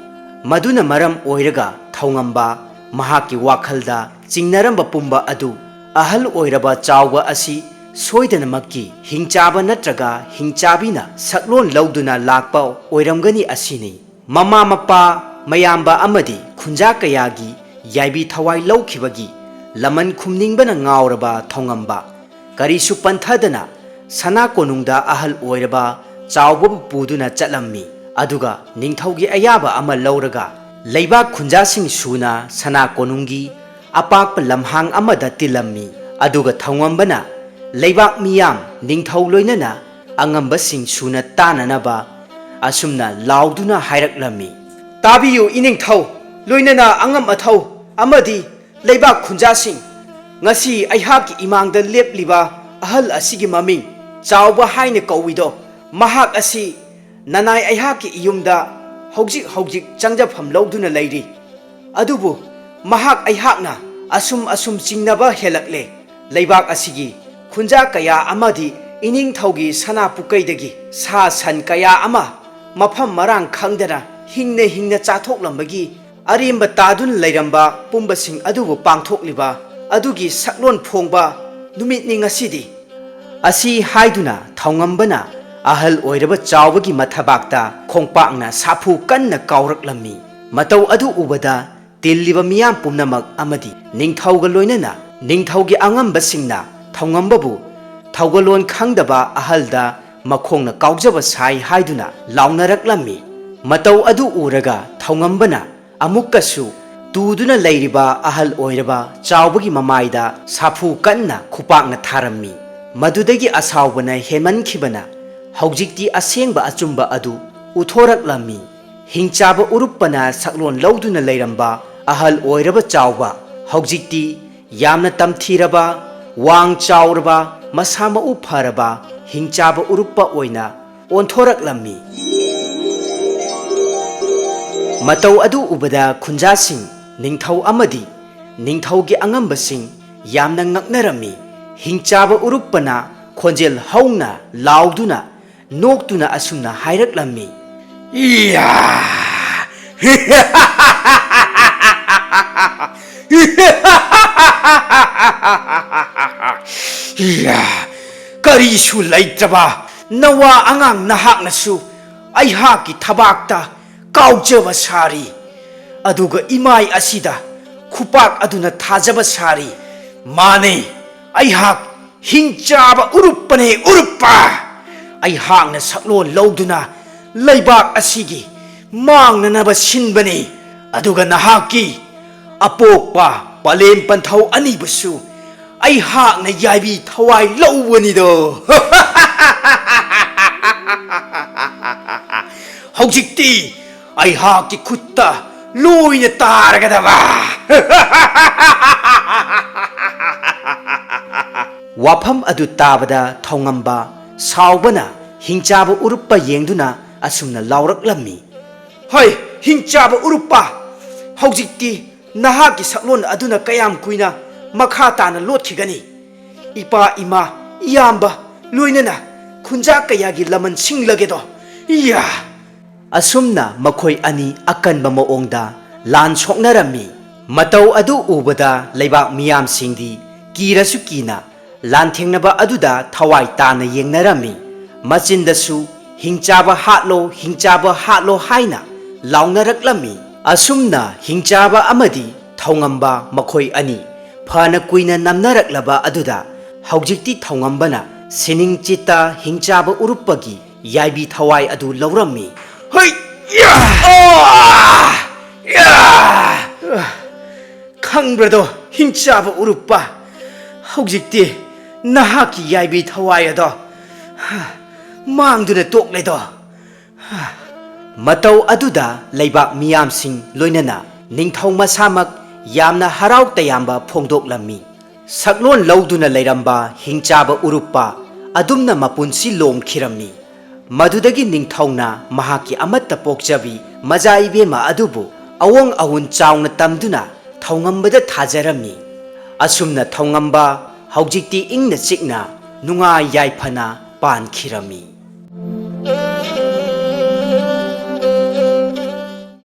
ꯃꯗꯨꯅ ꯃꯔꯝ ꯑꯣꯏꯔꯒ ꯊꯧꯉꯝꯕ ꯃꯍꯥꯛꯀꯤ ꯋꯥꯈꯜꯗ ꯆꯤꯡꯅꯔꯝꯕ ꯄꯨꯝꯕ ꯑꯗꯨ ꯑꯍꯜ ꯑꯣꯏꯔꯕ ꯆꯥꯎꯕ ꯑꯁꯤ ꯁꯣꯏꯗꯅꯃꯛꯀꯤ ꯍꯤꯡꯆꯥꯕ ꯅꯠꯇ꯭ꯔꯒ ꯍꯤꯡꯆꯥꯕꯤꯅ ꯁꯛꯂꯣꯟ ꯂꯧꯗꯨꯅ ꯂꯥꯛꯄ ꯑꯣꯏꯔꯝꯒꯅꯤ ꯑꯁꯤꯅꯤ꯫ ꯃꯃꯥ ꯃꯄꯥ, ꯃꯌꯥꯝꯕ ꯑꯃꯗꯤ ꯈꯨꯟꯖꯥ ꯀꯌꯥꯒꯤ ꯌꯥꯏꯕꯤ ꯊꯋꯥꯏ ꯂꯧꯈꯤꯕꯒꯤ ꯂꯃꯟ ꯈꯨꯝꯅꯤꯡꯕꯅ ꯉꯥꯎꯔꯕ ꯊꯧꯉꯝꯕ ꯀꯔꯤꯁꯨ ꯄꯟꯊꯗꯅ ꯁꯅꯥ ꯀꯣꯅꯨꯡꯗ ꯑꯍꯜ ꯑꯣꯏꯔꯕ ꯆꯥꯎꯕꯕꯨ ꯄꯨꯗꯨꯅ ꯆꯠꯂꯝꯃꯤ꯫ ꯑꯗꯨꯒ ꯅꯤꯡꯊꯧꯒꯤ ꯑꯌꯥꯕ ꯑꯃ ꯂꯧꯔꯒ ꯂꯩꯕꯥꯛ ꯈꯨꯟꯖꯥꯁꯤꯡ ꯁꯨꯅ ꯁꯅꯥ ꯀꯣꯅꯨꯡꯒꯤ ꯑꯄꯥꯛꯄ ꯂꯝꯍꯥꯡ ꯑꯃꯗ ꯇꯤꯜꯂꯝꯃꯤ꯫ ꯑꯗꯨꯒ ꯊꯧꯉꯝꯕꯅ ꯂꯩꯕꯥꯛ ꯃꯤꯌꯥꯝ ꯅꯤꯡꯊꯧ ꯂꯣꯏꯅꯅ ꯑꯉꯝꯕꯁꯤꯡ ꯁꯨꯅ ꯇꯥꯅꯅꯕ ꯑꯁꯨꯝꯅ ꯂꯥꯎꯗꯨꯅ ꯍꯥꯏꯔꯛꯂꯝꯃꯤ, "ꯇꯥꯕꯤꯌꯨ ꯏꯅꯤꯡꯊꯧ, ꯂꯣꯏꯅꯅ ꯑꯉꯝ ꯑꯊꯧ ꯑꯃꯗꯤ ꯂꯩꯕꯥꯛ ꯈꯨꯟꯖꯥꯁꯤꯡ, ꯉꯁꯤ ꯑꯩꯍꯥꯛꯀꯤ ꯏꯃꯥꯡꯗ ꯂꯦꯞꯂꯤꯕ ꯑꯍꯜ ꯑꯁꯤꯒꯤ ꯃꯃꯤꯡ ꯆꯥꯎꯕ ꯍꯥꯏꯅ ꯀꯧꯏꯗꯣ, ꯃꯍꯥꯛ ꯑꯁꯤ ꯅꯅꯥꯏ ꯑꯩꯍꯥꯛꯀꯤ ꯏꯌꯨꯝꯗ ꯍꯧꯖꯤꯛ ꯍꯧꯖꯤꯛ ꯆꯪꯖꯐꯝ ꯂꯧꯗꯨꯅ ꯂꯩꯔꯤ꯫ ꯑꯗꯨꯕꯨ ꯃꯍꯥꯛ ꯑꯩꯍꯥꯛꯅ ꯑꯁꯨꯝ ꯑꯁꯨꯝ ꯆꯤꯡꯅꯕ ꯍꯦꯜꯂꯛꯂꯦ꯫ ꯂꯩꯕꯥꯛ ꯑꯁꯤꯒꯤ ꯈꯨꯟꯖꯥ ꯀꯌꯥ ꯑꯃꯗꯤ ꯏꯅꯤꯡꯊꯧꯒꯤ ꯁꯅꯥ ꯄꯨꯀꯩꯗꯒꯤ ꯁꯥ ꯁꯟ ꯀꯌꯥ ꯑꯃ ꯃꯐꯝ ꯃꯔꯥꯡ ꯈꯪꯗꯅ ꯍꯤꯡꯅ ꯍꯤꯡꯅ ꯆꯥꯊꯣꯛꯂꯝꯕꯒꯤ ꯑꯔꯦꯝꯕ ꯇꯥꯗꯨꯅ ꯂꯩꯔꯝꯕ ꯄꯨꯝꯕꯁꯤꯡ ꯑꯗꯨꯕꯨ ꯄꯥꯡꯊꯣꯛꯂꯤꯕ ꯑꯗꯨꯒꯤ ꯁꯛꯂꯣꯟ ꯐꯣꯡꯕ ꯅꯨꯃꯤꯠꯅꯤ ꯉꯁꯤꯗꯤ" ꯑꯁꯤ ꯍꯥꯏꯗꯨꯅ ꯊꯧꯉꯝꯕꯅ ꯑꯍꯜ ꯑꯣꯏꯔꯕ ꯆꯥꯎꯕꯒꯤ ꯃꯊꯕꯥꯛꯇ ꯈꯣꯡꯄꯥꯛꯅ ꯁꯥꯐꯨ ꯀꯟꯅ ꯀꯥꯎꯔꯛꯂꯝꯃꯤ꯫ ꯃꯇꯧ ꯑꯗꯨ ꯎꯕꯗ ꯇꯤꯜꯂꯤꯕ ꯃꯤꯌꯥꯝ ꯄꯨꯝꯅꯃꯛ ꯑꯃꯗꯤ ꯅꯤꯡꯊꯧꯒ ꯂꯣꯏꯅꯅ ꯅꯤꯡꯊꯧꯒꯤ ꯑꯉꯝꯕꯁꯤꯡꯅ ꯊꯧꯉꯝꯕꯕꯨ ꯊꯧꯒꯜꯂꯣꯟ ꯈꯪꯗꯕ ꯑꯍꯜꯗ ꯃꯈꯣꯡꯅ ꯀꯥꯎꯖꯕ ꯁꯥꯏ ꯍꯥꯏꯗꯨꯅ ꯂꯥꯎꯅꯔꯛꯂꯝꯃꯤ꯫ ꯃꯇꯧ ꯑꯗꯨ ꯎꯔꯒ ꯊꯧꯉꯝꯕꯅ ꯑꯃꯨꯛꯀꯁꯨ ꯇꯨꯗꯨꯅ ꯂꯩꯔꯤꯕ ꯑꯍꯜ ꯑꯣꯏꯔꯕ ꯆꯥꯎꯕꯒꯤ ꯃꯃꯥꯏꯗ ꯁꯥꯐꯨ ꯀꯟꯅ ꯈꯨꯄꯥꯛꯅ ꯊꯥꯔꯝꯃꯤ꯫ ꯃꯗꯨꯗꯒꯤ ꯑꯁꯥꯎꯕꯅ ꯍꯦꯟꯃꯟꯈꯤꯕꯅ ꯍꯧꯖꯤꯛꯇꯤ ꯑꯁꯦꯡꯕ ꯑꯆꯨꯝꯕ ꯑꯗꯨ ꯎꯊꯣꯔꯛꯂꯝꯃꯤ꯫ ꯍꯤꯡꯆꯥꯕ ꯎꯔꯨꯞꯄꯅ ꯁꯛꯂꯣꯟ ꯂꯧꯗꯨꯅ ꯂꯩꯔꯝꯕ ꯑꯍꯜ ꯑꯣꯏꯔꯕ ꯆꯥꯎꯕ, ꯍꯧꯖꯤꯛꯇꯤ ꯌꯥꯝꯅ ꯇꯝꯊꯤꯔꯕ, ꯋꯥꯡ ꯆꯥꯎꯔꯕ, ꯃꯁꯥ ꯃꯎ ꯐꯔꯕ ꯍꯤꯡꯆꯥꯕ ꯎꯔꯨꯞꯄ ꯑꯣꯏꯅ ꯑꯣꯟꯊꯣꯔꯛꯂꯝꯃꯤ꯫ ꯃꯇꯧ ꯑꯗꯨ ꯎꯕꯗ ꯈꯨꯟꯖꯥꯁꯤꯡ, ꯅꯤꯡꯊꯧ ꯑꯃꯗꯤ ꯅꯤꯡꯊꯧꯒꯤ ꯑꯉꯝꯕꯁꯤꯡ ꯌꯥꯝꯅ ꯉꯛꯅꯔꯝꯃꯤ꯫ ꯍꯤꯡꯆꯥꯕ ꯎꯔꯨꯞꯄꯅ ꯈꯣꯟꯖꯦꯜ ꯍꯧꯅ ꯂꯥꯎꯗꯨꯅ ꯅꯣꯛꯇꯨꯅ ꯑꯁꯨꯝꯅ ꯍꯥꯏꯔꯛꯂꯝꯃꯤ꯫ ꯏꯌꯥ! ꯏꯌꯥ! ꯀꯔꯤꯁꯨ ꯂꯩꯇ꯭ꯔꯕ ꯅꯋꯥ ꯑꯉꯥꯡ ꯅꯍꯥꯛꯅꯁꯨ ꯑꯩꯍꯥꯛꯀꯤ ꯊꯕꯥꯛꯇ ꯀꯥꯎꯖꯕ ꯁꯥꯔꯤ, ꯑꯗꯨꯒ ꯏꯃꯥꯏ ꯑꯁꯤꯗ ꯈꯨꯄꯥꯛ ꯑꯗꯨꯅ ꯊꯥꯖꯕ ꯁꯥꯔꯤ꯫ ꯃꯥꯅꯦ, ꯑꯩꯍꯥꯛ ꯍꯤꯡꯆꯥꯕ ꯎꯔꯨꯞꯄꯅꯦ, ꯎꯔꯨꯞꯄ! ꯑꯩꯍꯥꯛꯅ ꯁꯛꯂꯣꯟ ꯂꯧꯗꯨꯅ ꯂꯩꯕꯥꯛ ꯑꯁꯤꯒꯤ ꯃꯥꯡꯅꯅꯕ ꯁꯤꯟꯕꯅꯤ, ꯑꯗꯨꯒ ꯅꯍꯥꯛꯀꯤ ꯑꯄꯣꯛꯄ ꯄꯂꯦꯝ ꯄꯟꯊꯧ ꯑꯅꯤꯕꯨꯁꯨ ꯑꯩꯍꯥꯛꯅ ꯌꯥꯏꯕꯤ ꯊꯋꯥꯏ ꯂꯧꯕꯅꯤꯗꯣ꯫ ꯍꯧꯖꯤꯛꯇꯤ ꯑꯩꯍꯥꯛꯀꯤ ꯈꯨꯠꯇ ꯂꯣꯏꯅ ꯇꯥꯔꯒꯗꯕ꯫ ꯋꯥꯐꯝ ꯑꯗꯨ ꯇꯥꯕꯗ ꯊꯧꯉꯝꯕ ꯁꯥꯎꯕꯅ ꯍꯤꯡꯆꯥꯕ ꯎꯔꯨꯞꯄ ꯌꯦꯡꯗꯨꯅ ꯑꯁꯨꯝꯅ ꯂꯥꯎꯔꯛꯂꯝꯃꯤ꯫ ꯍꯣꯏ, ꯍꯤꯡꯆꯥꯕ ꯎꯔꯨꯞꯄ, ꯍꯧꯖꯤꯛꯇꯤ ꯅꯍꯥꯛꯀꯤ ꯁꯛꯂꯣꯟ ꯑꯗꯨꯅ ꯀꯌꯥꯝ ꯀꯨꯏꯅ ꯃꯈꯥ ꯇꯥꯅ ꯂꯣꯠꯈꯤꯒꯅꯤ? ꯏꯄꯥ, ꯏꯃꯥ, ꯏꯌꯥꯝꯕ, ꯂꯣꯏꯅꯅ ꯈꯨꯟꯖꯥ ꯀꯌꯥꯒꯤ ꯂꯃꯟ ꯁꯤꯡꯂꯒꯦꯗꯣ? ꯏꯌꯥ! ꯑꯁꯨꯝꯅ ꯃꯈꯣꯏ ꯑꯅꯤ ꯑꯀꯟꯕ ꯃꯑꯣꯡꯗ ꯂꯥꯟ ꯁꯣꯛꯅꯔꯝꯃꯤ꯫ ꯃꯇꯧ ꯑꯗꯨ ꯎꯕꯗ ꯂꯩꯕꯥꯛ ꯃꯤꯌꯥꯝꯁꯤꯡꯗꯤ ꯀꯤꯔꯁꯨ ꯀꯤꯅ ꯂꯥꯟꯊꯦꯡꯅꯕ ꯑꯗꯨꯗ ꯊꯋꯥꯏ ꯇꯥꯅ ꯌꯦꯡꯅꯔꯝꯃꯤ꯫ ꯃꯆꯤꯟꯗꯁꯨ "ꯍꯤꯡꯆꯥꯕ ꯍꯥꯠꯂꯣ, ꯍꯤꯡꯆꯥꯕ ꯍꯥꯠꯂꯣ" ꯍꯥꯏꯅ ꯂꯥꯎꯅꯔꯛꯂꯝꯃꯤ꯫ ꯑꯁꯨꯝꯅ ꯍꯤꯡꯆꯥꯕ ꯑꯃꯗꯤ ꯊꯧꯉꯝꯕ ꯃꯈꯣꯏ ꯑꯅꯤ ꯐꯅ ꯀꯨꯏꯅ ꯅꯝꯅꯔꯛꯂꯕ ꯑꯗꯨꯗ ꯍꯧꯖꯤꯛꯇꯤ ꯊꯧꯉꯝꯕꯅ ꯁꯤꯅꯤꯡ ꯆꯤꯠꯇ ꯍꯤꯡꯆꯥꯕ ꯎꯔꯨꯞꯄꯒꯤ ꯌꯥꯏꯕꯤ ꯊꯋꯥꯏ ꯑꯗꯨ ꯂꯧꯔꯝꯃꯤ꯫ ꯍꯩ! ꯌꯥ! ꯑꯥ! ꯌꯥ! ꯈꯪꯕ꯭ꯔꯗꯣ, ꯍꯤꯡꯆꯥꯕ ꯎꯔꯨꯞꯄ? ꯍꯧꯖꯤꯛꯇꯤ ꯅꯍꯥꯛꯀꯤ ꯌꯥꯏꯕꯤ ꯊꯋꯥꯏ ꯑꯗꯣ ꯃꯥꯡꯗꯨꯅ ꯇꯣꯛꯂꯦꯗꯣ꯫ ꯃꯇꯧ ꯑꯗꯨꯗ ꯂꯩꯕꯥꯛ ꯃꯤꯌꯥꯝꯁꯤꯡ, ꯂꯣꯏꯅꯅ ꯅꯤꯡꯊꯧ ꯃꯁꯥꯃꯛ, ꯌꯥꯝꯅ ꯍꯔꯥꯎ ꯇꯌꯥꯝꯕ ꯐꯣꯡꯗꯣꯛꯂꯝꯃꯤ꯫ ꯁꯛꯂꯣꯟ ꯂꯧꯗꯨꯅ ꯂꯩꯔꯝꯕ ꯍꯤꯡꯆꯥꯕ ꯎꯔꯨꯞꯄ ꯑꯗꯨꯝꯅ ꯃꯄꯨꯟꯁꯤ ꯂꯣꯝꯈꯤꯔꯝꯃꯤ꯫ ꯃꯗꯨꯗꯒꯤ ꯅꯤꯡꯊꯧꯅ ꯃꯍꯥꯛꯀꯤ ꯑꯃꯠꯇ ꯄꯣꯛꯆꯕꯤ ꯃꯆꯥ ꯏꯕꯦꯝꯃ ꯑꯗꯨꯕꯨ ꯑꯋꯣꯡ ꯑꯋꯨꯟ ꯆꯥꯎꯅ ꯇꯝꯗꯨꯅ ꯊꯧꯉꯝꯕꯗ ꯊꯥꯖꯔꯝꯃꯤ꯫ ꯑꯁꯨꯝꯅ ꯊꯧꯉꯝꯕ ꯍꯧꯖꯤꯛꯇꯤ ꯏꯪꯅ ꯆꯤꯛꯅ ꯅꯨꯡꯉꯥꯏ ꯌꯥꯏꯐꯅ ꯄꯥꯟꯈꯤꯔꯝꯃꯤ꯫